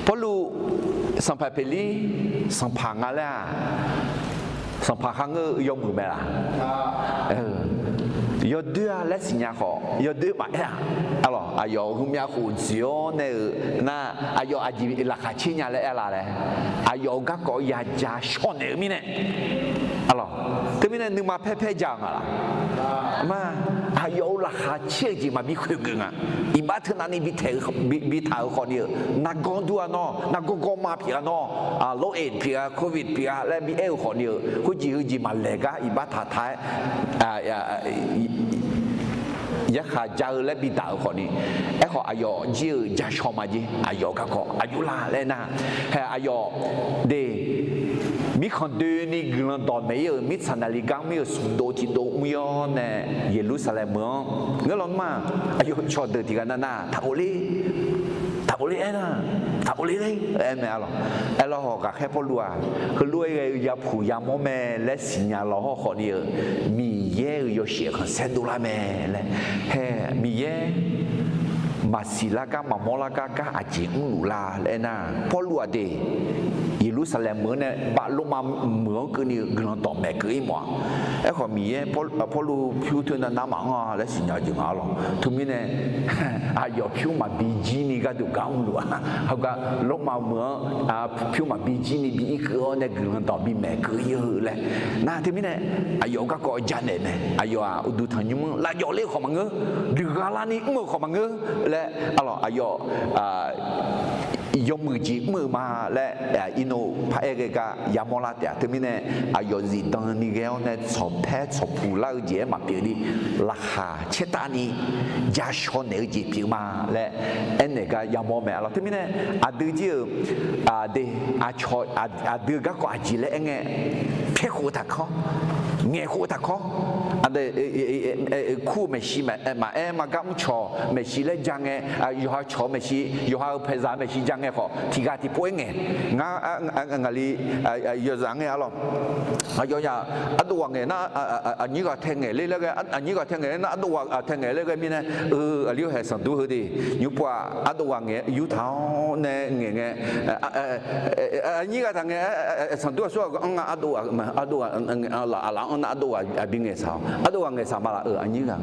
Pawrluv, sanqpaq Peqlir, sanqpaq nga laer-aq, sanqpaq kharngeur-eu yawmuiq mae laq? Yawdoer-a laer siqnya khawf, yawdoer maqaer-aq, arlawq, aqyawf-euq heumyav khof dzoeq-awr nae-euq nar, aqyawf aqjeq laqkhaq caer nya laer aer la laer, aqyawf-euq garkawv yaja shawr naeq-eu mirnae, arlawq, teumirnae nuima paer paer ja-euq nga laq? Ma, aqyawf-euq laqkhaq caer-eu jeq maqbi khoergeuf nga. Iqbax teunavni bi taeq-eu, bi taq-euq khawfni-euq, nargawr dur-a nawr, nargawr gawrma pyeuf-a nawr, lof-aer pyeuf-a, covid pyeuf-a laer bi aer-eu khawfni-euq, khoerjeq heujeq maqlaeq gar iqbax taq taq-aer yarkhaq ja-eu laer bi daq-euq khawfni. Aerkhawf aqyawf jir-eu ja shaw ma jer, aqyawf garkawv aqjox la laer nar, hae aqyawf de, mirkhanq doeni guiqlanq dawqmaeq ir-euq mirtsaq naqli gar mr-euq smq dov tiq dov mr-awr nae, Yeqlursaqlaeq meuq-anr ngeur lawnmr-aq, aqyawf cawqdeuq tiq ghaq nav nar taq ghofler, taq ghofler aernar, taq ghofler ler aer mae. Arlawq, aerlawr haw ghaqkhaer Pawrluv-aq, heulof-aer ghae-eu yapuq yamawr mae laer siqnya lawhawr khawfni-euq, Miqyaer-euq yawshaef khanqsaer dovlar mae laer, hae Miqyaer maqsiq lar gar maqmawr lar gar gar aqjeq mrluf la laer aernar, Pawrluv-aq de, Yeqlursaqlaeq meuq-anr nae baf Lormav meuq-anr keuvni-eu guiqlanq dawqmaeq keuv ir mawf-aq. Aerkhawf Miqyaer Pawrluv pyur toer nav nar maqanr-a laer siqnya-eu jeq nga arlawq. Teumirnae aqyawf pyur maqbi jir ni gharduq gar mrluf-a. Heugar Lormav meuq-anr pyur maqbi jir ni bi ir keuv-awr nae guiqlanq dawq bimaeq keuv ir-eu laer. Nar teumirnae aqyawf-euq garkawv janaeq mae. Aqyawf-aq uqduq tanqnymr-anr lavjawv ler-eu khawf maqngeur, duiqgha larni mr-eu khawf maqngeur laer arlawq, aqyawf yawmuiq jeq mr-eu ma laer, irnov paraer ghae gar yamawr lar taef-a. Teumirnae aqyawf zifdan ni ghae-awr nae tsawqpaer tsawqpuq lar-eu jeq-aer maqpyeuf ni, laqkhaq caertavni ja shaw naeq-eu jeq pyeuf ma laer aernaeq gar yamawr mae arlawq. Teumirnae aqdui jir-euq de, aqcawq aqdui-eu garkawv aqjeq laer aerngae, pyaer khof-eu taqkawr, ngaeq khof-eu taqkawr, kur-eu maeqshi maqaer ma gar mrcawq maeqshi laer ja ngae, yawqha cawq-eu maeqshi, yawqha-euq paeqzaq maeqshi ja ngae khawf tiq ghaq tiqpov-aer ngaeq. Ngar ngaqli yawzaq ngae arlawq, aqyawfnyaf ardov ghaq ngaeq nar, aqnyir ghaq tae ngaeq ler laer ghae, aqnyir ghaq tae ngaeq ler nar ardov ghaq tae ngaeq ler ghae mirnae, aqli-eu haeq sanqdur heu de, nymr pov-aq ardov ghaq ngaeq yurtaq-awr nae ngaeq ngae, aqnyir ghaq taq ngaeq, sanqdur aqsur ghaq anr nga ardov ghaq, aqlaf nar ardov ghaq aqbi ngaeqsaq-awq. Ardov ghaq ngaeqsaq ma laf-eu, aqnyir ghaq,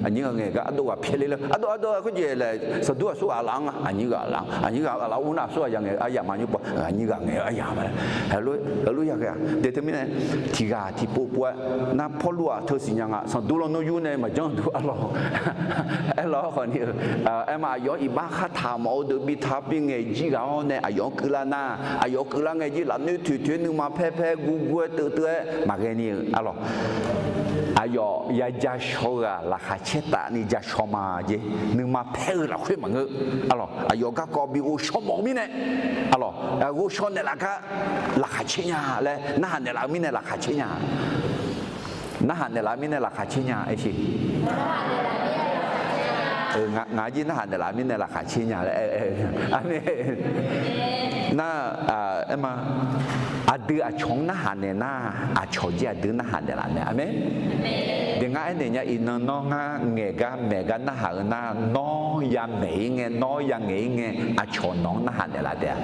aqnyir ghaq ngaeq gar ardov ghaq pyaeq le laer, ardov ardov khoerjeq laer saqdur aqsur ghaq laf-anr nga, aqnyir ghaq laf, aqnyir ghaq laf ur nar aqsur ghaq ya ngaeq-eu aryamq ma nymr pov, aqnyir ghaq ngaeq-eu aryamq ma laer. Heulof ya ghae-aq de teumirnae tiq ghaq tiqpov pov-aer nar Pawrluv-aq teusiq nya nga, saqdur lawnmr yur nae maqjanr duq arlawq. Aerlawq khawf ni-eu, aerma aqyawf-anr iqbax khartaq mawf-eu deuq bi taq bi ngaeq jir ghaq-awr nae aqyawf-anr keuvlar nar, aqyawf keuvlar ngae jir lafnoer toeq toeq-aer nuima paer paer guv guv-aer teuv teuv-aer maqghae ni-eu arlawq. Aqyawf ya ja shaw-eu-aq laqkhaq caer taf ni ja shaw ma jeq. Nuima paer-eu lafkhoer maqngeur arlawq. Aqyawf garkawv bi ghovshaw mawf-eu mirnae arlawq, ghovshaw naeqlaf gar laqkhaq caer nya laer narhaq naeqlaf-eu mirnae laqkhaq caer nya. Narhaq naeqlaf-eu mirnae laqkhaq caer nya aer siq. Ngaq jir narhaq naeqlaf-eu mirnae laqkhaq caer nya laer aer-eu. Aqmeq. Nar, aerma, aqdui aqcawq-anr narhaq naeq nar, aqcawq jir aqdui narhaq naeqlaf mae. Aqmeq. Deq ngar aernaeq nya iqnan nawr ngar ngaeq gar maeq gar narhaq-eu nar, nawr ya maeq-ir ngae, nawr ya ngaeq-ir ngae, aqcawq nawq-anr narhaq naeqlaf taef-a.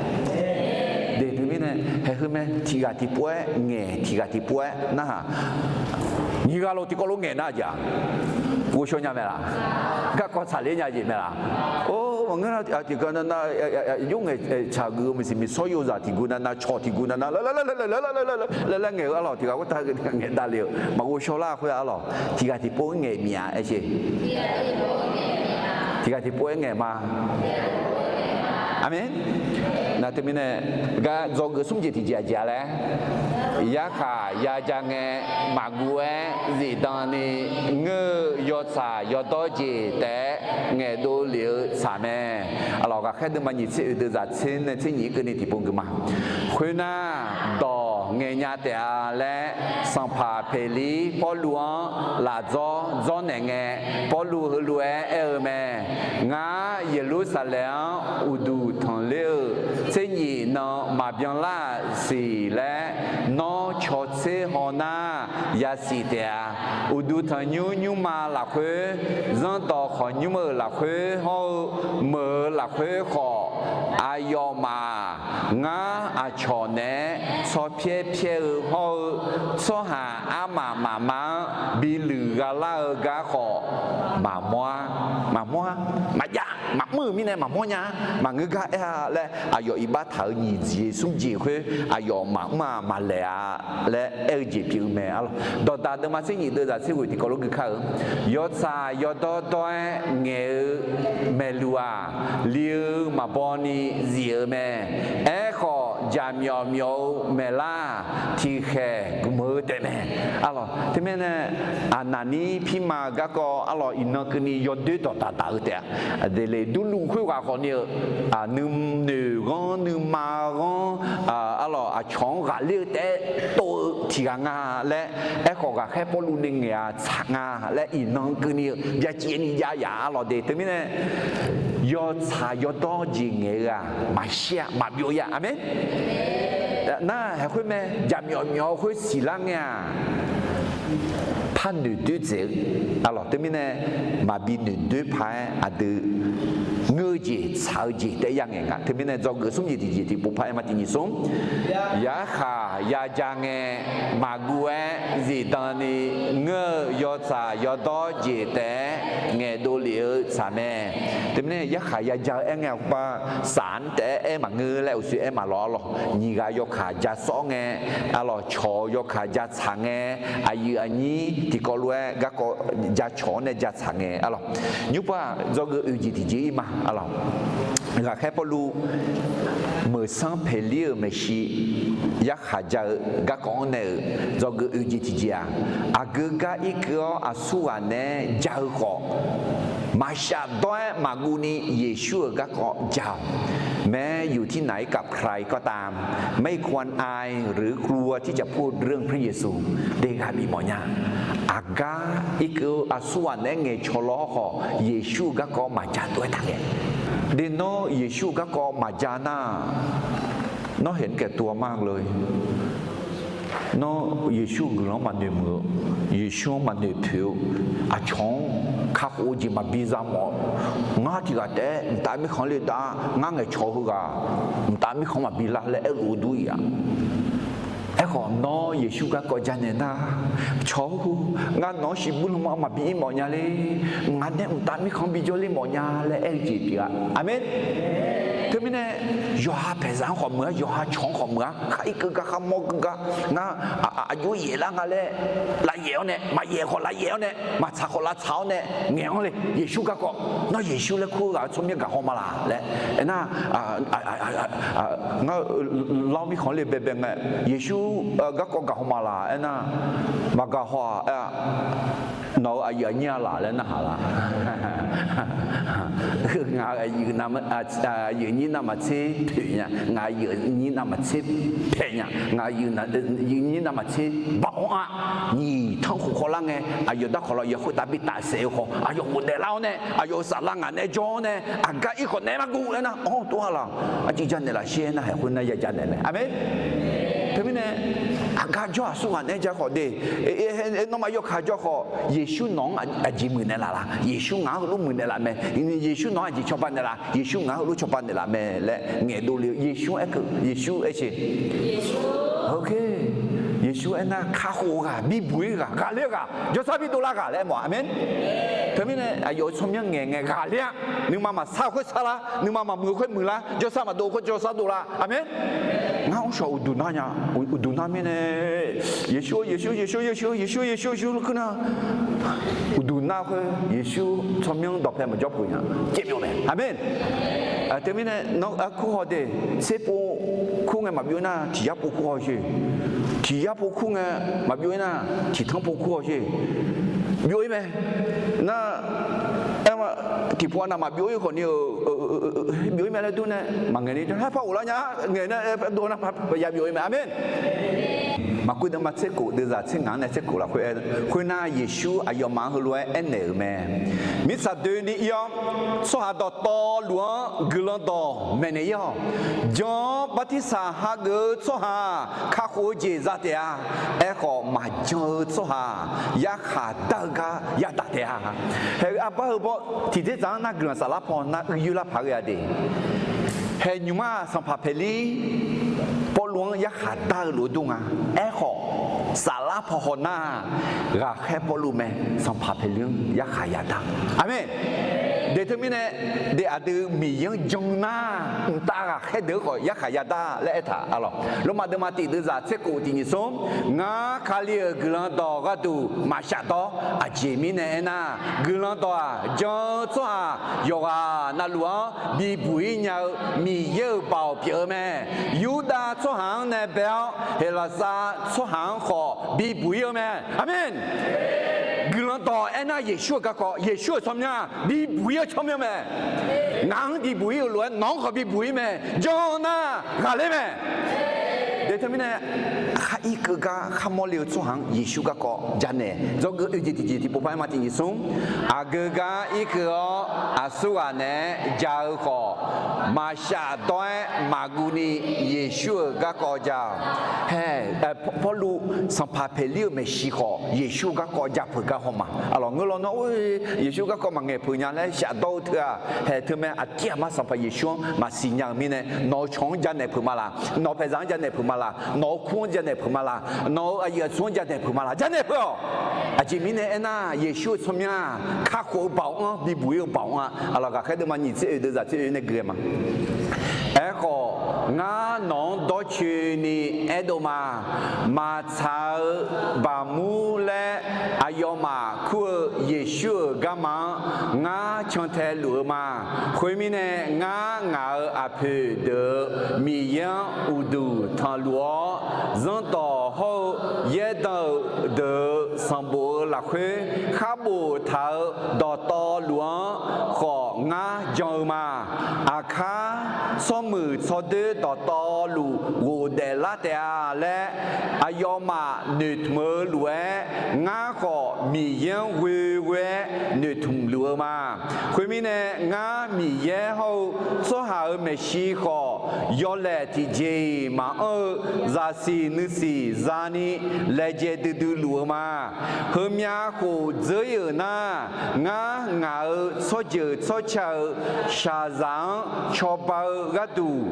Deq teumirnae haeq heu mae, tiq ghaq tiqpov-aer ngaeq, tiq ghaq tiqpov-aer narhaq. Nyiq ghaq lof tiqkawv lof ngaeq nar jeq-aq, ghovshaw nya mae laf? Garkawv tsaqler nya jeq mae laf? Or, maqngeur nar, tiqghaq nav nav, yur ngaeq tsaq geuf-eu maqsiq miqsawr yozaq tiq gu nav nav, cawq tiq gu nav nav, laer laer ngaeq-eu arlawq, tiq ghaq khoertav ngaeq davle-euq maqghovshaw lar khoer arlawq, tiq ghaq tiqpov-aer ngaeq mif-a aer siq. Tiq ghaq tiqpov-aer ngaeq ma. Aqmeq. Nar teumirnae gar dzawgeuf smr jeq tiqjeq aqjeq-a laer, yarkhaq yaja ngae maqguv-aer zifdan ni ngeur-eu yawtsaq yawdawr jeq taef-aer ngaeqdov lef-eu tsaq mae. Arlawq, ghaqkhaer deuvma nyiq tser oeq deuv zaq tser nae tser nyiq-ir keuvni tiqpov geuf ma. Khoernar, dawq ngaeq nya taef-a laer sanqpaq Peqlir Pawrluv-anr lafdzawr dzawrnaeq ngae, Pawrluv heulof-aer aer-eu mae. Ngar Yeqlursaqlaeq-anr uqduq tanqler-eu tser nyif nan maqbyan lar-aq siq laer nawr cawtser haw nar yasiq taef-a. Uqduq tanqnymr nymrma lafkhoer, zanrdawq khawqnymr-euq lafkhoer hawr-eu, meuq-eu lafkhoer khawf, aqyawfmaf-aq, ngar aqcawq naeq-aer tsawrpyaer pyaer-eu hawr-eu, tsawrhaq armaf mafma-anr bi luiq gha lar-eu gar khawf, maqmawr-a, maqmawr-a, maqjav, maqmr-euq mirnae maqmawr nya-a, maqngeur gar aer-a laer aqyawf iqbax taq-euq nyiq jeq smr jeq khoer aqyawf maqmr-a maqlaeq-a laer aer-eu jeq pyeuf-eu mae arlawq. Dawqdaq deuvma tser nyiq deuv zaq tser ghoeq tiqkawv lof gui kar-eu, yawtsaq yawdawr dawr-aer ngaeq-eu maeqluq-aq, li-eu maqbaw ni zif-eu mae. Aerkhawf, jaqmyawf myawf-eu maeqlar tiqkhaeq gmq-eu taef mae. Arlawq, teumirnae, aqnaqnir pirma-eu garkawv arlawq iqnan keuvni yawdoer dawqdaq daq-eu taef-a. Aqdeqle durluv khoerghaq khawfni-eu, nuinoeq-anr nuima-anr, arlawq aqcawq-anr ghaqler-eu taef-aer tov-eu tiq ghaq nga laer, aerkhawf ghaqkhaer Pawrluv nae ngaeq-a tsaq nga laer iqnan keuvni-eu byacaevni jav yaf arlawq de. Teumirnae, yawtsaq yawdawr jeq ngaeq-eu-aq maqshir-a, maqbyov-a. Aqmeq. Nar haeq khoer mae, jaqmyawf myawf-eu khoer siqlar ngae-aq, par noeqdoer dzaeq-eu arlawq. Teumirnae, maqbi noeqdoer paq-aer aqdui ngeur-eu jeq tsaq-eu jeq taef-aer ya ngaeq nga. Teumirnae dzawgeuf smr jeq tiqjeq tiqpov paq-aer ma tiq nyiq smr. Yarkhaq yaja ngae maqguv-aer zifdan ni ngeur-eu yawtsaq yawdawr jeq taef-aer ngaeqdov lef-eu tsaq mae. Teumirnae yarkhaq yaja-eu aer ngae-aq khoerbar saf-anr taef-aer aer maqngeur laer uqshoe aer maqlawq arlawq. Nyiq ghaq yawkaq ja sawr ngae arlawq, cawq yawkaq ja tsaq ngae, aqyuif aqnyir tiqkawv lof-aer garkawv ja cawq-anr nae ja tsaq ngae arlawq. Nymrpov-aq dzawgeuf oeq jeq tiqjeq-ir ma arlawq. Ghaqkhaer Pawrluv meuqsanr Peqlir-euq maeqshi yarkhaq ja-eu garkawv-anr nae-euq dzawgeuf oeq jeq tiqjeq-aq, aqgeu gar irkeuv-awr aqsurghaq naeq-aer ja-eu khawf, maqshaf dawr-aer maqguv ni Yeqsur-euq garkawv ja-awq. แม้อยู่ที่ไหนกับใครก็ตาม ไม่ควรอายหรือกลัวที่จะพูดเรื่องพระเยซู de ghaq bif mawf nya. Aqgar irkeuv-eu aqsurghaq naeq-aer ngaeqcawq law-awr khawf, Yeqsur-euq garkawv maqja dov-aer taq ngae. De nawr Yeqsur-euq garkawv maqja nar, nawr haeq-anr kaeq tov-a mar le. Nawr Yeqsur-euq guiqlanq-anr maqnoeq muiq-eu, Yeqsur-anr maqnoeq poeq-eu, aqcawq-anr kakhof-eu jeq maqbi za mawf. Ngar tiq ghaq taef-aer mqtav mirkhanq le dav-a, ngar ngaeqcawq heughaq mqtav mirkhanq maqbi lar laer aerluf-eu dur-iq-a. Aerkhawf Nawr Yeqsur garkawv janaeq nar, cawq-or, ngar nawq-anr shiqbuir lanma maqbi ir mawf nya le. Ngaq nae mqtav mirkhanq bijawr ler mawf nya laer aer-eu jeq pyeuf-a. Aqmeq. Teumirnae yawqha paeqzaq-anr khawf meuq-a, yawqha cawq-anr khawf meuq-a, khar ir keuv gar, khar mawr keuv gar, ngar aqjox yaef lar nga laer, lavyaef-awr nae, maqyaef khawf lavyaef-awr nae, maqtsaq khawf lavtsaq-awr nae ngaeq-anr le. Yeqsur garkawv, nawr Yeqsur laer kur-eu ghaq-eu tsawrmyanr gaq haw ma laq laer aernar, ngar lar-awr mirkhanq le baebae ngae, Yeqsur garkawv gaq haw ma laq aernar, maqgaq haw-aq aer-a, nawq-euq aqyuif aqnyir-a laq laer narhaq lar. Ngaq-euq aqyuif aqnyir navmaqtser poeq nya, ngaq aqyuif aqnyir navmaqtser paeq nya, ngaq aqyuif aqnyir navmaqtser baoq-anr-a, nyiq tanr khof khawvlar ngae, aqyawf darkawq lawr yawkhoer taf bi tafsaef-eu khawf, aqyawf ghofdaef lar-awr nae, aqyawf-euq saflar ngaq nae jawr-awr nae, aqgar ir khawf naeq-aer mar guv laer nar, anr-awr tov-a laq. Aqjeq janaeq laf sher nar, haeq khoer nar ya janaeq mae. Aqmeq. Teumirnae aqgar jawr aqsur ghaq naeq-aer ja khawf de, nawmaf yawkaq jawr khawf, Yeqsur nawq-anr aqjeq muiqnaeq laf laq? Yeqsur ngaq-anr heulof muiqnaeq laf mae. Yeqsur nawq-anr aqjeq cawba naeq laf? Yeqsur ngaq-anr heulof cawba naeq laf mae laer ngaeqdov le-eu. Yeqsur aerkeuv, Yeqsur aer-eu, Yeqsur aernar, kakhof-eu ghaq, bibuq-ir ghaq, ghaqler-eu ghaq, jawrsar bidov lar ghaq laer aermawf-a. Aqmeq. Teumirnae aqyawf-euq tsawrmyanr ngaeq ngae ghaqler-a. Nuima maqsar-eu khoer sar lar, nuima maqmuiq-eu khoer muiq lar, jawrsar maqdov-eu khoer jawrsar dov lar. Aqmeq. Ngar mrshawq uqduq nar nya, uqduq nar mirnae, Yeqsur, Yeqsur, Yeqsur, Yeqsur, Yeqsur, Yeqsur, Yeqsur, Yeqsur laer kur nar, uqduq nar khoer Yeqsur tsawrmyanr dawqpae maqjawr peuq nya caev byov mae. Aqmeq. Teumirnae nawr arkur haw de, tserpov kur ngae maqbyov-ir nar tiq yar pov kur haw sher. Tiq yar pov kur ngae maqbyov-ir nar, tiq tanr pov kur haw sher. Byov-ir mae. Nar, aer, tiqpov-a navmaqbyov-ir khawfni-euq byov-ir mae laer dur nae maqngaeq ni, haer par ghoflar nya, ngaeq nar, dov nar, ya byov-ir mae. Aqmeq. Maqkuv deuvma tser kof deuvzaq tser ngaq-anr nae tser kof lafkhoer aer, khoernar Yeqsur aqyawfmaf-anr heulof-aer aernaeq-euq mae. Mirtsaq doeni ir-awr, tsawrhaq dawqtawvluf-anr guiqlanq dawq maeqnaeq ir-awq. Jan-awr bartirsaq hageuf-eu tsawrhaq kakhof-eu jeq za taef-a. Aerkhawf, maqjan-eu tsawrhaq yarkhaq dar-eu gar yadaq taef-a. Haeq-eu arbar heu baw tiqdzerdzaq-anr nar guiqlanq saflar paw nar uir yoerlar paq ghae-a de. Haeq nymq-mr-aq, sanqpaq Paeqlir Pawrluv-anr yarkhaq dar-eu lof-aer dur nga. Aerkhawf, saflar paw haw nar, ghaqkhaer Pawrluv mae, sanqpaq Paeqlir-anr yarkhaq yadar. Aqmeq. De teumirnae, de aqdui Miqyaer-anr jan nar, mqtav ghaqkhaer deuq-anr khawf yarkhaq yadar laer aertaq-a lawq. Lormav deuvma tiq deuvzaq tser kof tiq nyiq smr, ngar Kali-euq guiqlanq dawq gharduq maqshaf dawr. Aqjeq mirnae aernar, guiqlanq dawq-aq, jan-eu tsawrhaq yawqghaq navluf-anr bibuq-ir nya-eu Miqyaer-euq baoq pyeuf-eu mae. Yurdav tsawrhaq-anr nae bae-awr, Heqlaqsar tsawrhaq-anr khawf bibuq-ir-eu mae. Aqmeq. Guiqlanq dawq aernar, Yeqsur-euq garkawv, Yeqsur-euq tsawrmyanr-aq, bibuq-ir-eu tsawrmyanr mae. Ngaq-anr bibuq-ir-euq lof-aer nawq-anr khawf bibuq-ir mae. Jan nar, ghaqler mae. De teumirnae, khar irkeuv gar khar mawrle-eu tsawrhaq-anr Yeqsur garkawv janaeq. Dzawgeuf oeq jeq tiqjeq tiqpov par-aer ma tiq nyiq smr. Aqgeu gar irkeuv-awr aqsurghaq naeq-aer ja-eu khawf, maqshaf dawr-aer maqguv ni Yeqsur-euq garkawv ja-awq. Haeq, Pawrluv sanqpaq Paeqlir-euq maeqshi khawf Yeqsur garkawv ja peuq gar haw ma. Aqlawq ngeur lawnmr-a, Yeqsur garkawv maqngaeq peuq nya laer shafdawr-eu teu-aq, haeq teumae aqtir aqmar sanqpaq Yeqsur-anr maqsiq nya-euq mirnae, nawq-euq cawq-anr janaeq peuq ma laq? Nawq-eu paeqzaq-anr janaeq peuq ma laq? Nawq-euq kur-anr janaeq peuq ma laq? Nawq-euq aqyuif aqtsu-anr janaeq peuq ma laq? Janaeq peuq-awq. Aqjeq mirnae aernar, Yeqsur-euq tsawrmyanr-aq, kakhof-eu baoq-anr, bibuq-ir-eu baoq-anr-a. Aqlawq ghaqkhaer deuvma nyiq tser oeq deuvzaq tser oeq nae gui-aer ma. Aerkhawf, ngar nawq-anr dawrcoeni aerdov ma. Maqtsaq-eu baqmur laer aqyawfmaf kur-eu Yeqsur-euq garma-anr ngar cantae luf-eu ma. Khoermirnae, ngar ngaq-euq aqpoeq deuq-euq Miqyaer-anr uqduq tanqluf-awr, zanrdawq hawr-eu yaerdanq-euq deuq-euq sanqbof-eu lafkhoer khar boftaq-euq dawqtawvluf-anr khawf ngar jan-eu ma. Aqkar tsawrmuiq tsawrdoer dawqtawvluf ghofdaef lar taef-a laer, aqyawfmaf noeqtmq-eu lof-aer, ngar khawf Miqyaer-anr ghoeghoe-aer noeqtmq luf-eu ma. Khoermirnae, ngar Miqyaer hawr-eu tsawrhaq-euq maeqshi khawf, yawlaeq tiqjeq-iq maqanr-eu zaqsiq nuisiq zani laejae duidui luf-eu ma. Heumyav khof dzeur-ir-euq nar, ngar ngaq-euq tsawrjeuq tsawrca-euq shaqzaq-anr cawba-eu gharduq,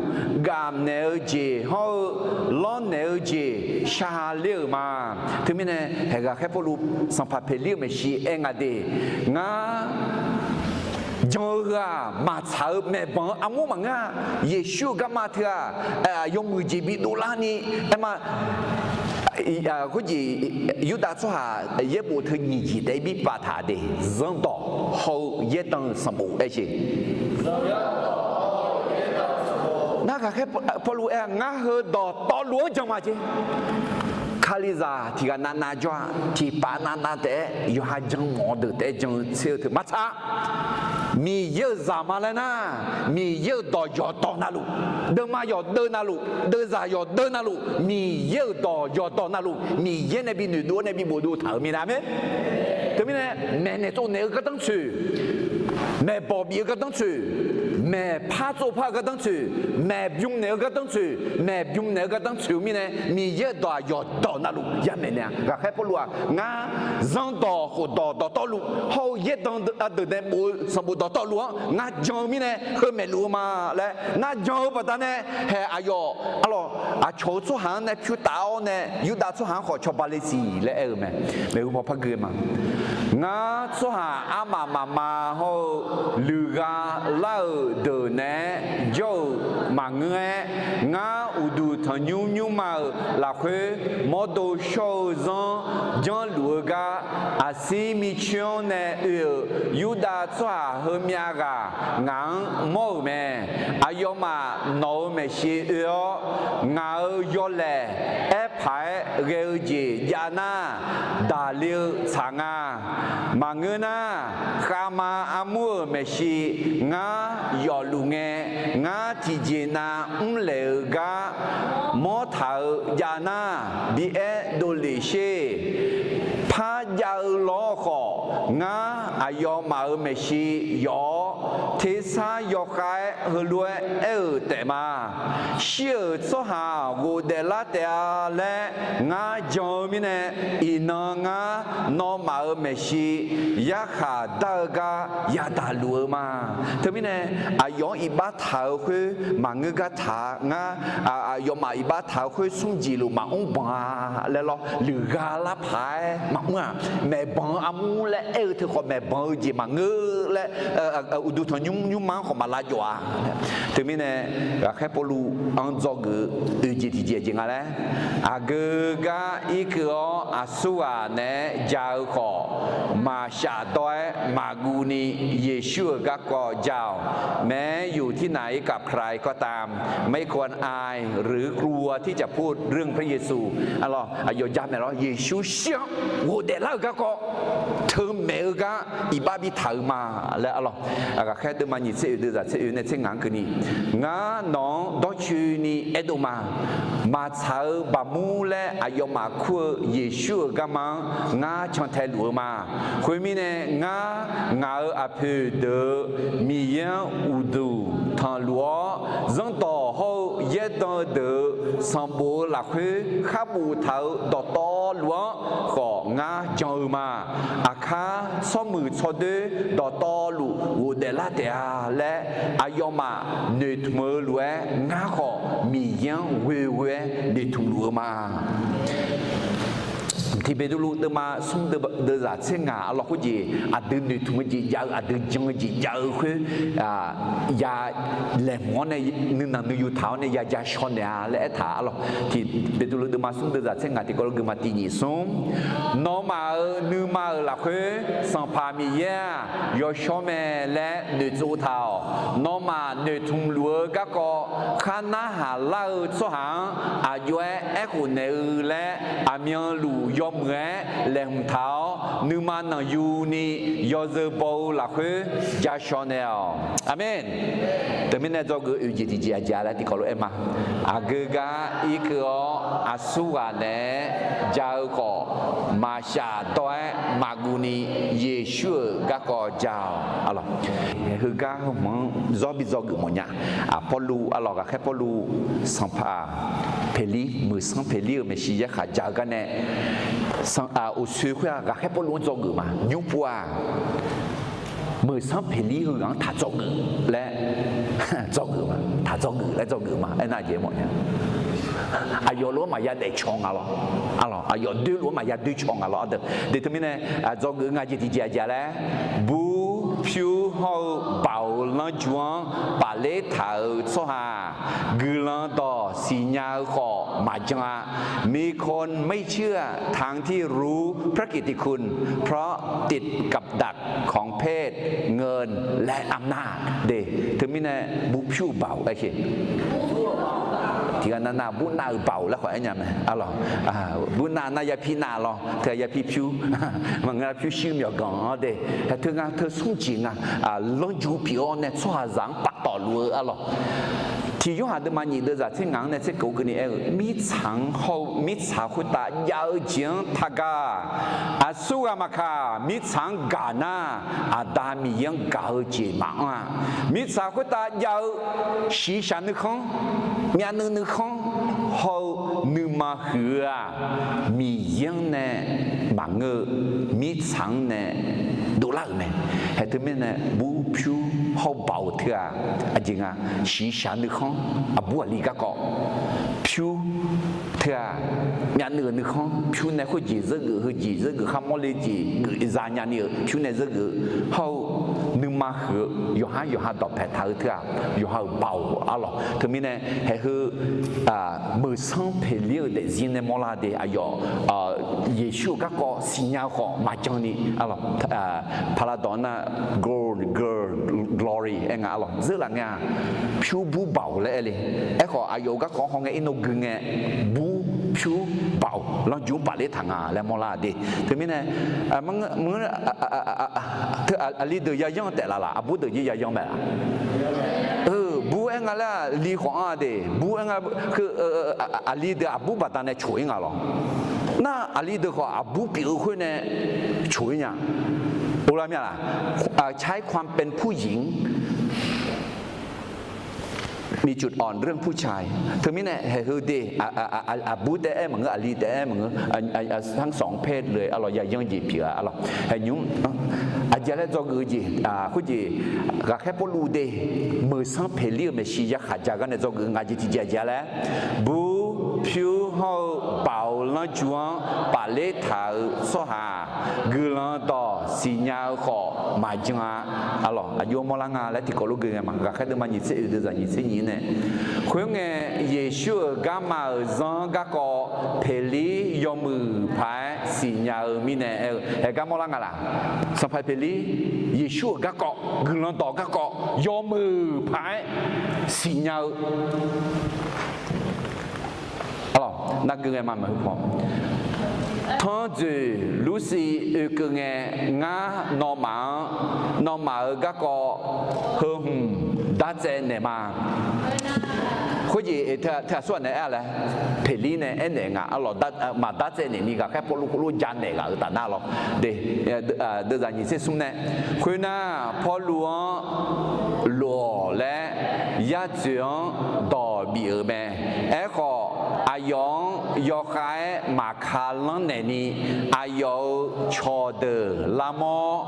gafnaeq-eu jeq hawr-eu lawrnaeq-eu jeq shar ler-euq ma. Teumirnae, haeq ghaqkhaer Pawrluv sanqpaq Peqlir-euq maeqshi aer nga de, ngar jan-eu heu-aq, maqtsaq-eu maeqbanq-eu armur maqngeur-a. Yeqsur-euq garma teu-aq, yawmuiq jeq bidov larni, aerma, khoerjeq, Yurdav tsawrhaq yaerbof teu nyiq jeq taef-aer birpav taq de, zanrdawq hawr-eu yaerdan-eu sanqbof aer jeq. Ngar ghaqkhaer Pawrluv aer-a, ngar heu dawqtawvluf-anr jan ma jeq. Kalizaq tiqghaq navnav jawr-a, tiqpav navnav taef-aer yawqha jan mawf-eu deuq taef-aer jan-eu tser-eu teu maqtsaq. Miqyaer-euq zaqma laer nar, Miqyaer-euq dawq yawqdawq navluf, deuvma yawqdeuv navluf, deuvzaq yawqdeuv navluf, Miqyaer-euq dawq yawqdawq navluf, Miqyaer nae bi noeqdov-awr nae bi bofdov taq-euq mirnae, aqmeq. Teumirnae, maeqnaeq tsovnaeq-eu gardanr tsoeq, maeqbawq bif-eu gardanr tsoeq, maeqpar tsovpar-eu gardanr tsoeq, maeqbymr naeq-eu gardanr tsoeq, maeqbymr naeq-eu gardanr tsoeq-eu mirnae, Miqyaer-euq dawq-aq yawqdawq navluf yamaeq naeq-a. Ghaqkhaer Pawrluv-aq, ngar zanrdawq khofdawq dawqtawvluf hawr-eu yaerdan ardeuq nae bof-eu sanqbof dawqtawvluf-anr ngar jan-eu mirnae heu maeqluf-eu ma laer ngar jan-eu baqdanae, haeq aqyawf arlawq aqcawq-eu tsawrhaq-anr nae pyur taf-awr nae Yurdav tsawrhaq-anr khawf cawba le siq laer aer-eu mae. Maeqhu paw par gui-eu ma. Ngar tsawrhaq armaf mafma hawr-eu luiqgha lar-euq deuq naeq-aer jawr-euq maqngeur-aer, ngar uqduq tanqnymr nymrma-euq lafkhoer mawrdo shawr-eu zanr janrluf-eu gar, aqsir micoer-anr nae oe-euq Yurdav tsawrhaq heumyav ghaq ngaq-anr mawr-euq mae. Aqyawfmaf nawq-euq maeqshi oe-awr, ngaq-euq yawlaeq aerpaq-aer ghae-eu jeq jav nar, daqle-eu tsaq nga. Maqngeur nar, khavma armur-euq maeqshi ngar yawfluf ngae, ngar tiqjeq nav mrlaeq-eu gar mawr taq-eu jav nar, bi aer dovlef sher. Par jav-eu lawr khawf, ngar aqyawfmaf-euq maeqshi yawf-awr, tersar yawkhav-aer heulof-aer aer-euq taef ma. Shir-euq tsawrhaq ghofdaef lar taef-a laer ngar jan-eu mirnae, iqnan ngar nawmaf-euq maeqshi yarkhaq dar-eu gar yadaq luf-eu ma. Teumirnae, aqyawf-anr iqbax taq-eu khoer maqngeur gar taq-a. Ngar aqyawfmaf iqbax taq-eu khoer smr jeq luf maqmr banq-a laer lawr, luiqgha lar paq-aer maqmr-aq, maeqbanq-eu armur laer aer-eu teu khawf maeqbanq-eu jeq maqngeur laer, uqduq tanqnymr nymrma-anr khawf maq lavjawf-a. Teumirnae, ghaqkhaer Pawrluv-anr dzawgeuf-eu oeq jeq tiqjeq aqjeq nga laer, aqgeu gar irkeuv-awr aqsurghaq naeq-aer ja-eu khawf, maqshaf dawr-aer maqguv ni Yeqsur-euq garkawv ja-awq. แม้อยู่ที่ไหนกับใครก็ตาม ไม่ควรอายหรือกลัวที่จะพูดเรื่องพระเยซู Aqlawq, aqyawf jamaeq lawr, Yeqsur shir-anr ghofdaef lar-euq garkawv, teumaeq-eu gar iqbax bitaq-eu ma laer. Aqlawq, ghaqkhaer deuvma nyiq tser oeq deuvzaq tser oeq nae tser ngaq-anr keuvni, ngar nawq-anr dawrcoeni aerdov ma. Maqtsaq-eu baqmur laer aqyawfmaf kur-eu Yeqsur-euq garma-anr ngar cantae luf-eu ma. Khoermirnae, ngar ngaq-euq aqpoeq deuq-euq Miqyaer-anr uqduq tanqluf-awr, zanrdawq hawr-eu yaerdan deuq-euq sanqbof-eu lafkhoer khar boftaq-euq dawqtawvluf-anr khawf ngar jan-eu ma. Aqkar tsawrmuiq tsawrdoer dawqtawvluf ghofdaef lar taef-a laer aqyawfmaf noeqtmq-eu lof-aer, ngar khawf Miqyaer-anr ghoeghoe-aer noeqtmq luf-eu ma. Tiqbeqduvluv deuvma smr deuvzaq tser ngaq, aqlawq khoerjeq aqdui noeqtmq-eu jeq jav-eu, aqdui jan-eu jeq jav-eu khoer, ya laeqhmq-awr nae nuinanq nuiyu taq-awr nae ya ja shaw naeq-a laer aertaq. Aqlawq, Tiqbeqduvluv deuvma smr deuvzaq tser ngaq tiqkawv lof geufma tiq nyiq smr, nawmaf-euq nuima-euq lafkhoer Sanqpaq Miqyaer-aq yawshawr mae laer noeqtsov taq-awq. Nawmaf noeqtmq luf-eu garkawv khar narhaq lar-eu tsawrhaq-anr aqjox-aer aerkhof naeq-eu laer, aqmyanluf yawmuiq-aer laeqhmq taq-awr, nuima nanqyuni yawzeu baw-eu lafkhoer ja shaw naeq-awq. Aqmeq. Teumirnae dzawgeuf oeq jeq tiqjeq aqjeq laer tiqkawv lof-aer ma. Aqgeu gar irkeuv-awr aqsurghaq naeq-aer ja-eu khawf, maqshaf dawr-aer maqguv ni Yeqsur-euq garkawv ja-awq. Heugar heu hmq-anr zawr bi dzawgeuf mawfnya. Pawrluv arlawq, ghaqkhaer Pawrluv sanqpaq Peqlir, Meuqsanr Peqlir-euq maeqshi yaerkhaq ja-eu gar nae, uqsoe khoer-aq ghaqkhaer Pawrluv-anr dzawgeuf ma. Nymrpov-aq, Meuqsanr Peqlir heughaq-anr taq dzawgeuf laer dzawgeuf ma, taq dzawgeuf laer dzawgeuf ma. Aernar jeq mawfnya. Aqyawf lof-aer maqya daefcaw nga lawr. Arlawq, aqyawf doer lof-aer maqya doer caw nga lawr. Aqdui, de teumirnae dzawgeuf-eu nga jeq tiqjeq aqjeq laer, bur pyur hawr-eu baoq lanrju-anr pafler taq-euq tsawrhaq, guiqlanq dawq siqnya-eu khawf maqjan-a. มีคนไม่เชื่อ ทั้งที่รู้พระกิตติคุณ เพราะติดกับดักของเพศ เงิน และอำนาจ de. Teumirnae bur pyur-eu baoq aer-eu, tiqghaq navnav bur nav-euq baoq laer khawf aer nya mae. Arlawq, bur nav nar ya pi nav lawr, teu ya pi pyur, maqngeur lar pyur shir myawqganq-anr de. Hae teu nga teu smr jeq nga, lanrju pyeuf-awr nae tsawrhaqzaq-anr paftawf luf-eu arlawq. Tiq Yorhaq deuvma nyiq deuvzaq tser ngaq-anr nae tser keuv keuvni aer-eu, mirtsaq-anr hawr-eu mirtsaq khoertav jav-eu jeq-anr taqgaq. Aqsurghaq maqkaq, mirtsaq-anr gaq nar, Aqda Miqyaer-anr gaq-eu jeq maqanr-a. Mirtsaq khoertav jav-eu shiqshaq nuikhanr, myavnuiv nuikhanr hawr-eu nuima huiq-eu-aq, Miqyaer-anr nae maqngeur-eu, mirtsaq-anr nae dovlar-euq mae. Hae teumirnae bur pyur hawr-eu baoq teu-aq, aqjeq nga, shiqshaq nuikhanr, aqbur aqli garkawv pyur teu-aq, myavnuiv-euq nuikhanr pyur nae khoerjeq zeur geuf, heujeq zeur geuf, kharmawr le jeq geuf zanya ni-euq pyur nae zeur geuf-eu hawr-eu, nuima huiq-eu yawqhar yawqha dawqpae taq-eu teu-aq, yawqha-euq baoq arlawq. Teumirnae haeheu Meuqsanr Peqlir-euq daefzir nae mawrlar de, aqyawf Yeqsur-euq garkawv siqnya-eu khawf maqjan ni arlawq. Paqlaqdawq nar, gold, girl, glory aer nga arlawq. Zeur laf ngae-aq, pyur bur baoq laer aer le. Aerkhawf aqyawf-euq garkawv hawngae irnov gui ngae, bur pyur baoq lanrju-anr pafler taq nga laer mawrlar de. Teumirnae, mq, teu aqli deuq yayanr taef laf laf, aqbur deuq jir yayanr mae laf. Bur aer nga laer li khawf anr-a de, bur aer nga, aqli deuq aqbur baqdanae coq-ir nga lawr. Nar aqli deuq khawf aqbur pyeuf-eu khoer nae coq-ir nya. Olar mir-a laf, ใช้ความเป็นผู้หญิง มีจุดอ่อนเรื่องผู้ชาย Teumirnae haeheu de, aqbur taef-aer maqngeur, aqli taef-aer maqngeur, ทั้งสองเพศเลย arlawq, yayanr jeq pyeuf-a arlawq. Haenymr aqjeq laer dzawgeuf-eu jeq, khoerjeq, ghaqkhaer Pawrluv de, Meuqsanr Peqlir-euq maeqshi yakhaq ja gar nae dzawgeuf-eu nga jeq tiqjeq aqjeq laer, bur pyur hawr-eu baoq lanrju-anr pafler taq-euq tsawrhaq, guiqlanq dawq siqnya-eu khawf maqjan-a. Arlawq, aqjox mawrlar nga laer tiqkawv lof geu ngae ma. Ghaqkhaer deuvma nyiq tser oeq deuvzaq nyiq tser nyiq nae, khoerngae, Yeqsur-euq garma-euq zanr garkawv Peqlir yawmuiq paq-aer siqnya-eu mirnae aer-eu, haegar mawrlar nga laf. Sanqpaq Peqlir, Yeqsur-euq garkawv, guiqlanq dawq garkawv yawmuiq paq-aer siqnya-eu Nargeu ngae ma maeq heu paw, tanrjoeq lursiv oekeuv ngae, ngar nawmaf-anr, nawmaf-euq garkawv heu hmq dartsaev naeq ma. Khoerjeq teu aqsur ghaq nae aer-a laer, Peqlir nae aernaeq nga, arlawq, maqdartsaev naeq ni ghaqkhaer Pawrluv khoerlof janaeq ghaq-euq taf nar lawr. Deuzaq nyiq tser smr nae, khoernar, Pawrluv-anr lof-awq laer yar dzoeq-anr dawq bif-euq mae. Aerkhawf, aqyawf-anr yawkhav-aer maqka lanr naeq ni, aqyawf-euq cawqdeuq lavmawr,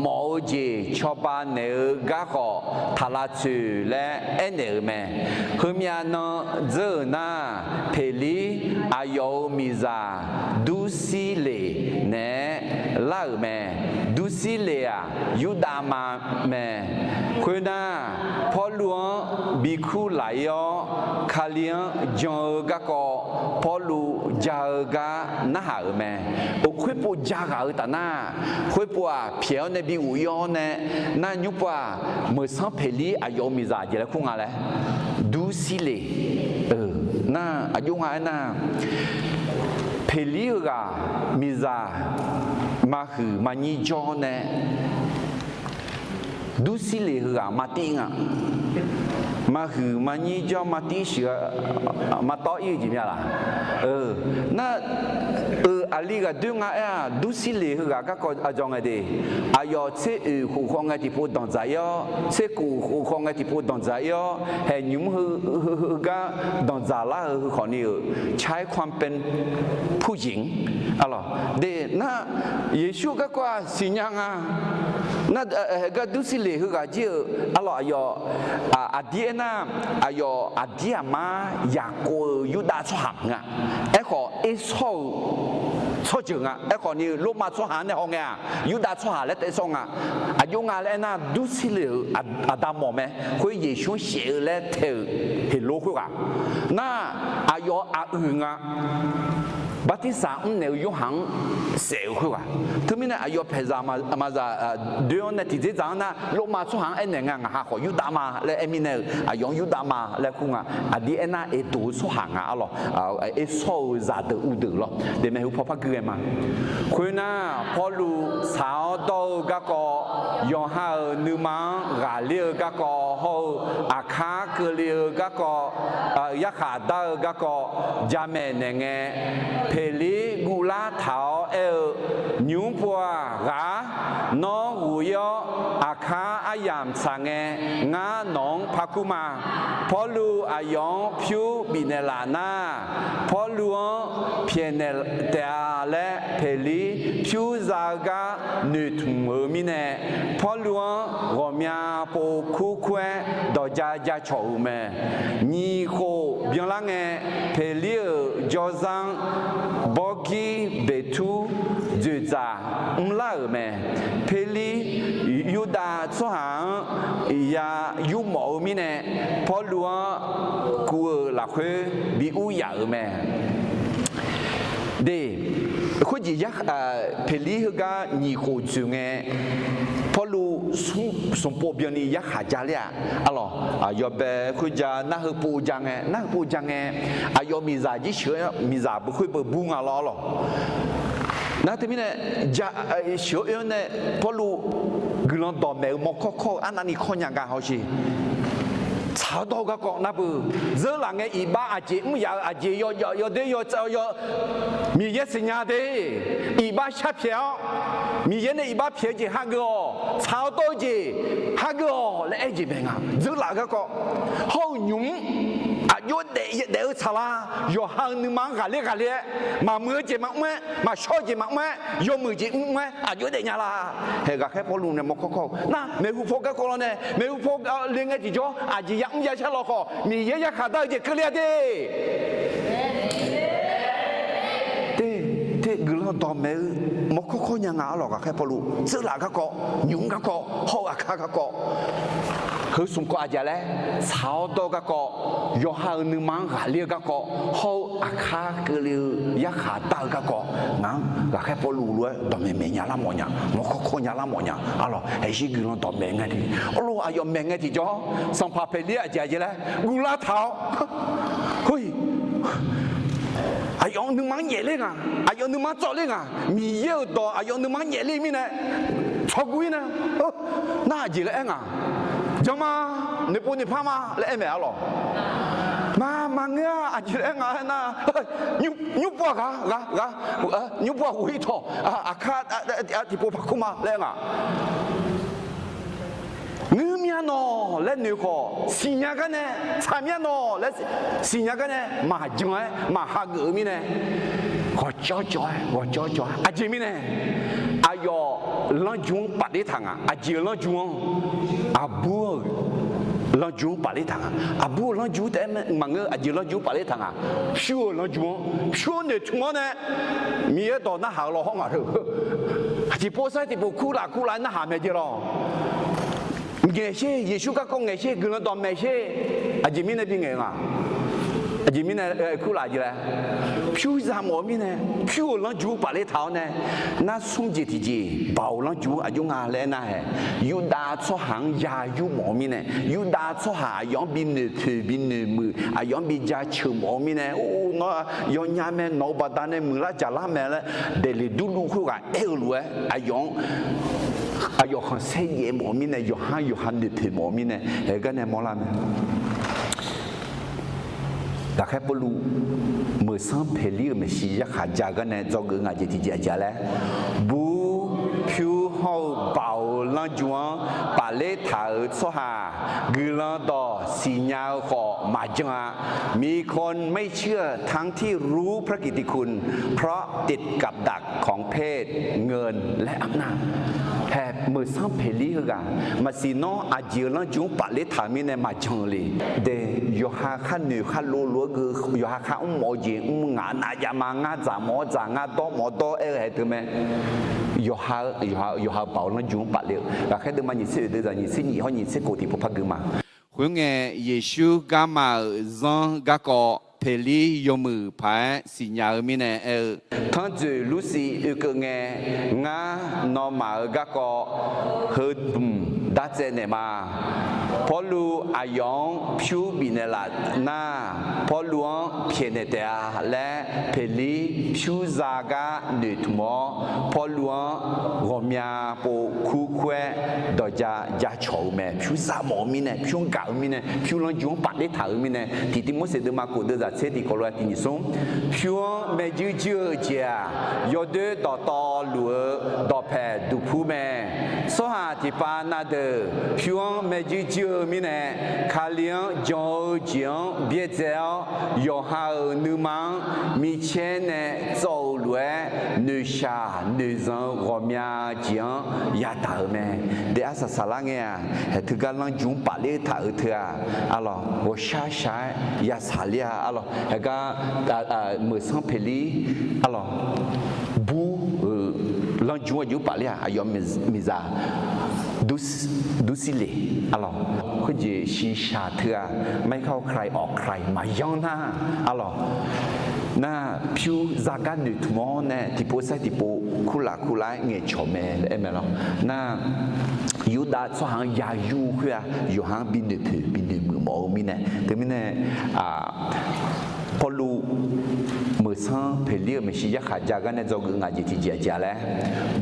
mawf-eu jeq cawba naeq-eu garkhawf taq lavtsoeq laer aernaeq-euq mae. Heumyav nan dzeur-euq nar, Peqlir aqyawf-euq miqzaq Dursirleq naeq-aer lar-euq mae. Dursirleq-aq, Yurdav ma mae. Khoernar, Pawrluv-anr bi kurlaf-ir-awr, Kali-anr jan-eu garkawv Pawrluv ja-eu gar narhaq-euq mae. Khoerpov ja ghaq-euq taf nar, khoerpov-aq pyaeq-awr nae bi ghof-ir-awr nae, nar nymr pov-aq, Meuqsanr Peqlir aqyawf-euq miqzaq jeq laer kur nga laer, Dursirleq. Nar aqjox nga aernar, Peqlir heughaq miqzaq maqhuiq maqnyir jawr nae, Dursirleq heughaq martir nga. Maqhuiq maqnyir jawr martir sheuq-a, martawv ir-eu jeq mya laq? Nar-eu Aqli ghaqdoer nga aer-aq, Dursirle heughaq garkawv aqdzawq ngae de. Aqyawf tser oeq khof khawf ngae tiqpov danqdzaq ir-awr, tser khof khof khawf ngae tiqpov danqdzaq ir-awr, haeq nymq-mr heu heu gar danqdzaq lar-eu heu khawfni-euq caer kawmpen purziq-anr arlawq de. Nar, Yeqsur garkawv-aq siqnya nga. Nar, haeq gar Dursirle heughaq jir-euq arlawq, aqyawf aqdir aernar, aqyawf aqdir aqmar Yaqkov-euq Yurdav tsawrhaq nga. Aerkhawf, ersawr-eu tsawrjeuq nga. Aerkhawfni, Lormav tsawrhaq-anr nae haw ngae-aq, Yurdav tsawrhaq laer taef sawr nga. Aqjox nga laer aernar, Dursirle-euq aqda mawf mae. Khoer Yeqsur-anr shaef-eu laer tae-euq Heqlov khoerghaq. Nar, aqyawf aqyuif nga. Bartirsaq mrnaeq-eu Yorhaq-anr saef-euq khoerghaq. Teumirnae aqyawf paeqzaq maqzaq doer-anr nae tiqdzerdzaq-anr nar, Lormav tsawrhaq-anr aernaeq nga, ngaq ha khawf Yurdav ma laer aer mirnae-euq, aqyawf-anr Yurdav ma laer kur nga. Aqdir aernar, Eqdoq-eu tsawrhaq nga arlawq. Ersawr-eu zaqdeuq uvdeuq lawr. Deqmae heu paw par gui ghae ma. Khoernar, Pawrluv tsaq-awr dawr-eu garkawv, yawqha-euq nuima-anr ghaqler-eu garkawv hawr-eu, aqkar keuvle-eu garkawv, yarkhaq dar-eu garkawv jamaeq naeq ngae, Peqlir guvlar taq-awr aer-eu, Nymq-mr pov-aq ghaq-ar, nawr ghof ir-awr aqkar aryamq tsaq ngae, ngar nawq-anr par kur ma. Pawrluv aqyawf-anr pyur bifnaeq laf nar, Pawrluv-anr pyaeqnaeq taef-a laer Peqlir pyur za-eu gar noeqtmq-eu mirnae, Pawrluv-anr ghawqmya pov kur kur-aer dawq ja ja cawq-euq mae. Nyiq khof byanlar ngae, Peqlir-euq jawrzar-anr bawrgir beqtur dzoeqdzaq mrlar-euq mae. Peqlir Yurdav tsawrhaq-anr ya yurmawf-eu mirnae, Pawrluv-anr kuv-euq lafkhoer bi ur yaf-euq mae. De, khoerjeq, Peqlir heugar nyiq khof dzoeq ngae, Pawrluv smq pov byanni yarkhaq ja ler-aq, arlawq, yawbae khoerja nar heu pov ja ngae, nar heu pov ja ngae, aqyawf miqzaq jir sheuq-aer miqzaq beu khoer beu bur nga lawr arlawq. Nar teumirnae, sheuq-eu oe-anr nae Pawrluv guiqlanq dawqmaeq-eu mawrkawr kawr-eu arnavni kawr nya nga hawsher. Tsaq-awr dawr-eu garkawv nar beu, dzeurlaf ngae iqbax aqjeq mr yaf-eu aqjeq yawjaf yawdoer yawtsaev-awr yaw, Miqyaer siqnya de. Iqbax sharpyaeq-awr, Miqyaer nae iqbax pyaeq-eu jeq hageuf-awq, tsaq-awr dawr-eu jeq hageuf-awq laer aer jeq bae nga. Dzeurlaf-eu garkawv hawr-eu nymq-mr aqjox daef daef-eu tsaqlar, yawqha-euq nuima-anr ghaqler ghaqler-aer, maqmuiq-eu jeq maqmr-aer, maqshawr-eu jeq maqmr-aer, yawmuiq jeq mr mr-aer aqjox daef nya la. Hae ghaqkhaer Pawrluv nae mawrkawr kawr-eu nar, maeqhu paw garkawv lawr nae, maeqhu paw le ngae tiqjawr aqjeq yamr yashar lawkhawf, Miqyaer yarkhaq dar-eu jeq keuvle-a de. Te, te guiqlanq dawqmaeq-eu mawrkawr kawr nya nga arlawq. Ghaqkhaer Pawrluv dzeurlaf garkawv, nymq-mr garkawv, hawr-eu aqkar garkawv, heu smq kawv aqjeq laer, tsaq-awr dawr-eu garkawv, yawqha-euq nuima-anr ghaqler-eu garkawv, hawr-eu aqkar keuvle-eu yarkhaq dar-eu garkawv, ngaq-anr ghaqkhaer Pawrluv lof-aer dawqmaeq maeq nya lar mawf nya, mawrkawr kawr nya lar mawf nya arlawq. Haeqshir guiqlanq dawqmaeq ngae tiq, arlawq, aqyawf maeq ngae tiqjawr, sanqpaq Peqlir aqjeq aqjeq laer guvlar taq-awr, hoi, aqyawf nuima-anr nyaefler nga, aqyawf nuima-anr tsawvler nga, Miqyaer-euq dawq aqyawf nuima-anr nyaefler mirnae, tsawqguv-ir nae, nar aqjeq laer aer nga, janma, noeqpov noeqpar ma laer aer maeq arlawq. Ma, maqngeur-a, aqjeq laer aer nga aernar, nymrpov-aq ghaq, ghaq, ghaq, nymrpov-aq ghof-ir tawq, aqkar tiqpov parkur ma laer aer nga. Ngeur mya nawq laer noeq khawf, siqnya gar nae, tsaq mya nawq laer siqnya gar nae maqjan-aer maqhageuf-eu mirnae, ghawqcawv cawv-aer, ghawqcawv cawv-aer, aqjeq mirnae, aqyawf lanrju-anr pafler taq nga. Aqjeq-euq lanrju-anr, aqbur-euq lanrju-anr pafler taq nga. Aqbur-euq lanrju taef-aer maqngeur, aqjeq lanrju-anr pafler taq nga. Pyur-euq lanrju-anr, pyur noeqtmq-awr nae, Miqyaer dawq narhaq-eu lawhawr ngaq-eu, tiqpov sar tiqpov kurlaf kurlaf-aer narhaq mae jeq lawq. Ngaeqsher, Yeqsur garkawv ngaeqsher, guiqlanq dawqmaeq sher. Aqjeq mirnae bi ngaeq nga. Aqjeq mirnae kurlaf jeq laer, pyur za mawf-eu mirnae, pyur-euq lanrju-anr pafler taq-awr nae, nar smr jeq tiqjeq baoq lanrju-anr aqjox nga laer aernar-ae, Yurdav tsawrhaq-anr ya yur mawf-eu mirnae, Yurdav tsawrhaq aqyawf-anr bi noeqpoeq bi noeqmuiq, aqyawf-anr bi jaceuq mawf-eu mirnae, or, nawr yawnya mae, nawq-euq baqdanae muiqlar jaqlar mae laer, daefle durluv khoerghaq aer-eu lof-aer aqyawf-anr, aqyawf khanqsaer yaef mawf-eu mirnae, yawqhar yawqha noeqpoeq mawf-eu mirnae, aer gar nae mawrlar mae. Ghaqkhaer Pawrluv, meuqsanr paeqlir-euq maeqshi yarkhaq ja-eu gar nae dzawgeuf nga jeq tiqjeq aqjeq-a laer, bur, pyur hawr-eu baoq-euq lanrju-anr pafler taq-euq tsawrhaq guiqlanq dawq siqnya-eu khawf maqjan-a. มีคนไม่เชื่อทั้งที่รู้พระกิตติคุณ เพราะติดกับดักของเพศ เงิน และอำนาจ hae, meuqsanr paeqlir heughaq maqsiq nawr aqjeq-euq lanrju-anr pafler taq-eu mirnae maqjan-eu le. De, yawqha khar noeq khar lov lof-aer geu, yawqha khar mr mawf-eu jeq mr, ngaq navjav ma, ngar dzaq mawf-awr dzaq, ngar dawr mawf-awr dawr aer-eu haeq teu mae. Yawqha-eu, yawqha-eu baoq lanrju-anr pafler-eu, ghaqkhaer deuvma nyiq tser oeq deuq zaq nyiq tser nyiq hawr nyiq tser kof tiqpov par gui ma. Khoerngae, Yeqsur garma-euq zanr garkawv paeqlir yawmuiq paq-aer siqnya-eu mirnae aer-eu, tanrjoeq lursiv oekeuv ngae, ngar nawmaf-euq garkawv heu dmq dartsaev naeq ma. Pawrluv aqyawf-anr pyur bifnaeq laf nar, Pawrluv-anr pyaeqnaeq taef-a laer paeqlir pyur za gar noeqtmq-awr, Pawrluv-anr ghawqmya pov kur kur-aer dawqja ja cawq-eu mae. Pyur za mawf-eu mirnae, pyur-anr gaq-eu mirnae, pyur lanrju-anr pafler taq-euq mirnae, tiqtiv Morseq deuvma kof deuq zaq tser tiqkawv lof-aer tiq nyiq smr, pyur-anr maerjuir juir-eu jeq-aq, yawdoer dawqtawvluf-eu dawqpaeq duqpur mae. Tsawrhaq tiqpav na deuq pyur-anr maerjuir juir-eu mirnae, Kali-anr jan-eu jeq-anr byaerdzae-awr, yawqha-euq nuima-anr micaer nae tsawv-eu lof-aer noeqshaq noeqzanq-eu ghawqmya jeq-anr yadaq-euq mae. De, arsaq saqlar ngae-aq, haeq teugar lanrju-anr pafler taq-eu teu-aq, arlawq, ghawqshaq shaq-aer yasaqler-a, arlawq, haeq gar meuqsanr paeqlir, arlawq, bur-euq lanrju-anr aqjeq-anr pafler-aq, aqyawf miqzaq dur sirle, arlawq, khoerjeq shiqshaq teu-aq, ไม่เข้าใครออกใคร maqyanr nar, arlawq, nar pyur zagar noeqtmq-awr nae tiqpov sair tiqpov kurlaf kurlaf-aer ngaeqcawq mae laer aer mae lawr. Nar Yurdav tsawrhaq-anr yayur khoer-aq, yawqha-anr bi noeqpoeq bi noeqmuiq mawf-eu mirnae, teumirnae, Pawrluv meuqsanr paeqlir-euq maeqshi yarkhaq ja gar nae dzawgeuf nga jeq tiqjeq aqjeq-a laer,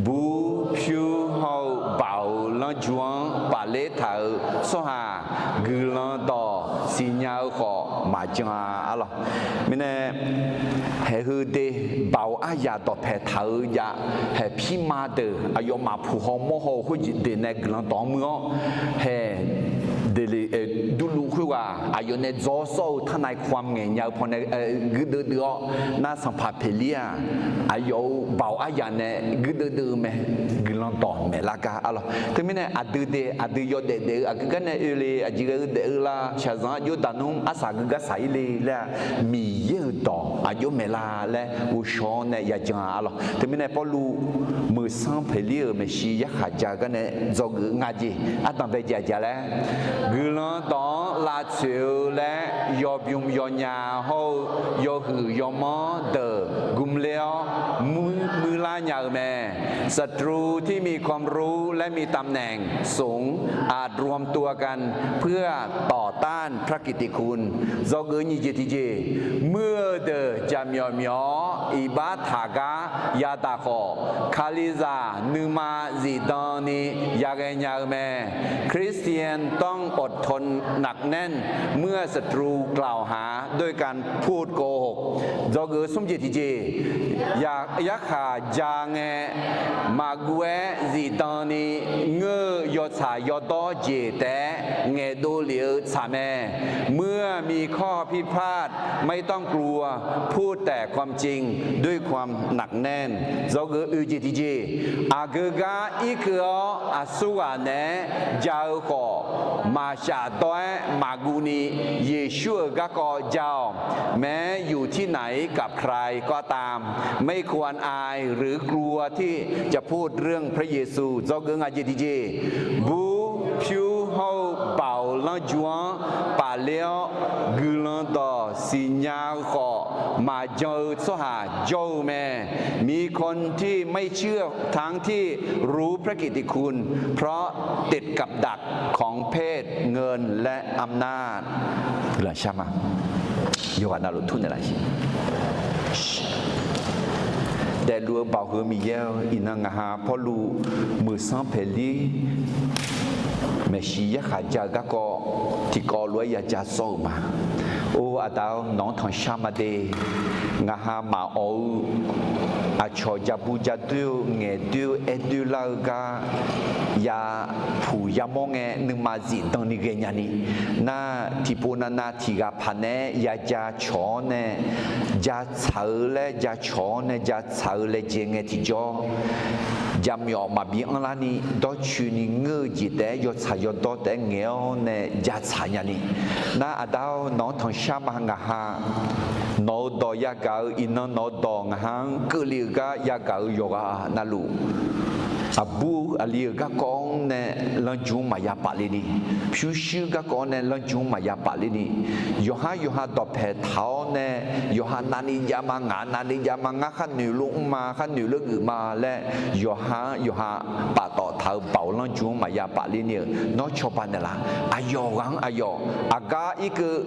bur pyur hawr-eu baoq-euq lanrju-anr pafler taq-euq tsawrhaq guiqlanq dawq siqnya-eu khawf maqjan-a, arlawq. Mirnae, haeq heu de, baoq aryaq dawqpaeq taq-eu jav, haeq pirma deuq aqyawfmaf puq haw mawr haw-eu khoerjeq deuq nae guiqlanq dawq-anr muir-awr, haeq, de le, durluv khoerghaq aqyawf nae dzaw sawr-eu ทนายความ ngaeq nya-eu pawnae guirdeuv deuv-awr, nar sanqpaq paeqlir-aq, aqyawf-euq baoq aryaq nae guirdeuv deuv-eu mae. Guiqlanq dawq maeqlar gar, arlawq. Teumirnae aqdui de, aqdui yawdaef daef-eu aqgeu gar nae oe le, aqjeq ghae-eu daef-eu la, shaqzanq-anr aqjox daq nmr arsaq geugar saq-ir le laer-aq, Miqyaer-euq dawq aqjox maeqlar laer ghovshaw-awr nae yajan-a, arlawq. Teumirnae Pawrluv meuqsanr paeqlir-euq maeqshi yarkhaq ja gar nae dzawgeuf nga jeq ardanq bae jeq aqjeq-a laer, guiqlanq dawq-anr lavtsoeq-eu laer yawbymr yawnya hawr-eu yawhuiq yawmanr deuq gmler-awr muirlar nya-euq mae. ศัตรูที่มีความรู้และมีตำแหน่งสูง อาจรวมตัวกันเพื่อต่อต้านพระกิตติคุณ dzawgeuf nyiq jeq tiqjeq, muir-eu deuq jaqmyawf myawf-awr iqbax taq gar yadaq khawf, Kalizaq nuima zifdan ni yaghae nya-eu mae. คริสเตียนต้องอดทนหนักแน่นเมื่อศัตรูกล่าวหาด้วยการพูดโกหก dzawgeuf smr jeq tiqjeq, yarkhaq ja ngae maqguv-aer zifdan ni ngeur-eu yawtsaq yawdawr jeq taef-aer ngaeqdov lef-eu tsaq mae. เมื่อมีข้อผิดพลาดไม่ต้องกลัว พูดแต่ความจริงด้วยความหนักแน่น dzawgeuf oe jeq tiqjeq, aqgeu gar irkeuv-awr aqsurghaq naeq-aer ja-eu khawf, maqshaf dawr-aer maqguv ni Yeqsur-euq garkawv ja-awq. แม้อยู่ที่ไหนกับใครก็ตาม ไม่ควรอายหรือกลัวที่จะพูดเรื่องพระเยซู dzawgeuf nga jeq tiqjeq, bur pyur hawr-eu baoq lanrju-anr pafler-awr guiqlanq dawq siqnya-eu khawf maqjan-eu tsawrhaq jawr-eu mae. มีคนที่ไม่เชื่อทั้งที่รู้พระกิตติคุณ เพราะติดกับดักของเพศ เงิน และอำนาจ Guiqlanq shar ma. Yawqghaq navluf turnaeq laf-iq. Daefluf-eu Baoq-eu Miqyaer-or, iqnan ngaq ha Pawrluv meuqsanr paeqlir maeqshi yarkhaq ja-eu garkawv tiqkawv lof-aer ya ja sawr-euq ma. Or, Aqda-or, nawq-anr tanqshar ma de. Ngaqha maqawq-eu aqcawq ja bu ja doer-eu, ngaeq doer-eu, aer doer lar-eu gar ya puq yamawr ngae, nuima zifdan ni ghae nyani. Nar, tiqpov navnav tiq ghaq paq naeq-aer ya ja cawq-awr nae, ja tsaq-eu laer ja cawq-awr nae ja tsaq-eu laejae ngae tiqjawr, jaqmyawf maqbi anrlar ni dawrcoeni ngeur-eu jeq taef-aer yawtsaq yawdawr taef-aer ngaeq-awr nae ja tsaq nyani. Nar, Aqda-or, nawq-anr tanqshar ma ngaqha. Nawq-euq dawq yagaq-eu iqnan nawq-eu dawq ngaqha-anr keuvle-euq gar yagaq-eu yawqghaq navluf, aqbur aqli-euq garkawv-anr nae lanrjmq-anr maqya paf le ni, pyurshuir garkawv-anr nae lanrjmq-anr maqya paf le ni, yawqhar yawqha dawqpae taq-awr nae, yawqha navni jav ma, ngaq navni jav ma, ngar khar noeq lof mr ma, khar noeq lof geuf ma laer, yawqha-anr yawqha paftawf taq-eu baoq lanrjmq-anr maqya paf le ni-euq nawr cawba naeqlaf. Aqyawf ghaq-anr aqyawf, aqgar irkeuv,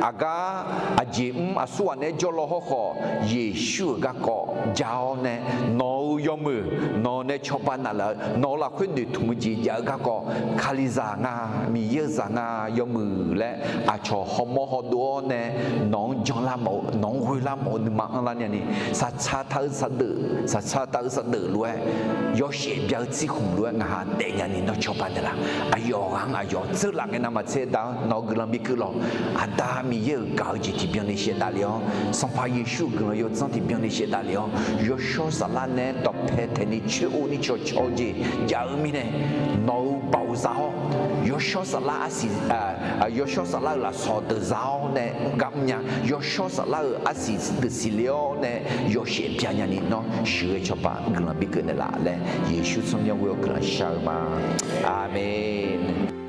aqgar aqjeq mr aqsurghaq naeq-aer jawrlaw hawrkhawf, Yeqsur-euq garkawv ja-awr nae, nawq-euq yawmuiq nawq nae cawba naeqlaf-eu, nawq-euq lafkhoer noeqtmq-eu jeq jav-eu garkawv, Kalizaq nga, Miqyaer-eu zaq nga, yawmuiq laer aqcawq hawmawr hawdov-awr nae nawq-anr janlar mawf-eu, nawq-anr ghoelar mawf-eu nuima anrlar nyani, saqtsaq taq-eu saqdeuf, saqtsaq taq-eu saqdeuf lof-aer, yawshaef bya-eu tsirkhmq lof-aer ngaqha daef nyani nawr cawba naeqlaf. Aqyawf ghaq-anr aqyawf tseurlaf ngae navmaqtser Aqda-anr nawq-eu guiqlanq bikeuv lawq. Aqda Miqyaer-euq gaq-eu jeq tiqbyan ni shaevdav le-awr, Sanqpaq Yeqsur-euq guiqlanq yawdzanr tiqbyan ni shaevdav le-awr, yawshawr saflar nae-aer dawqpae taeqni coer-o ni cawqcawq-eu jeq jav-eu mirnae, nawq-euq baoq za-awr, yawshawr saflar arsiq, yawshawr saflar-euq lafsawq deuq za-awr nae gar mr nya, yawshawr saflar-euq arsiq deuq siqle-awr nae yawshaef bya nyani nawr sheuqghae cawba guiqlanq bikeuv naeqlaf laer Yeqsur tsawrmyanr ghoe-awr guiqlanq shar-eu ma. Aqmeq.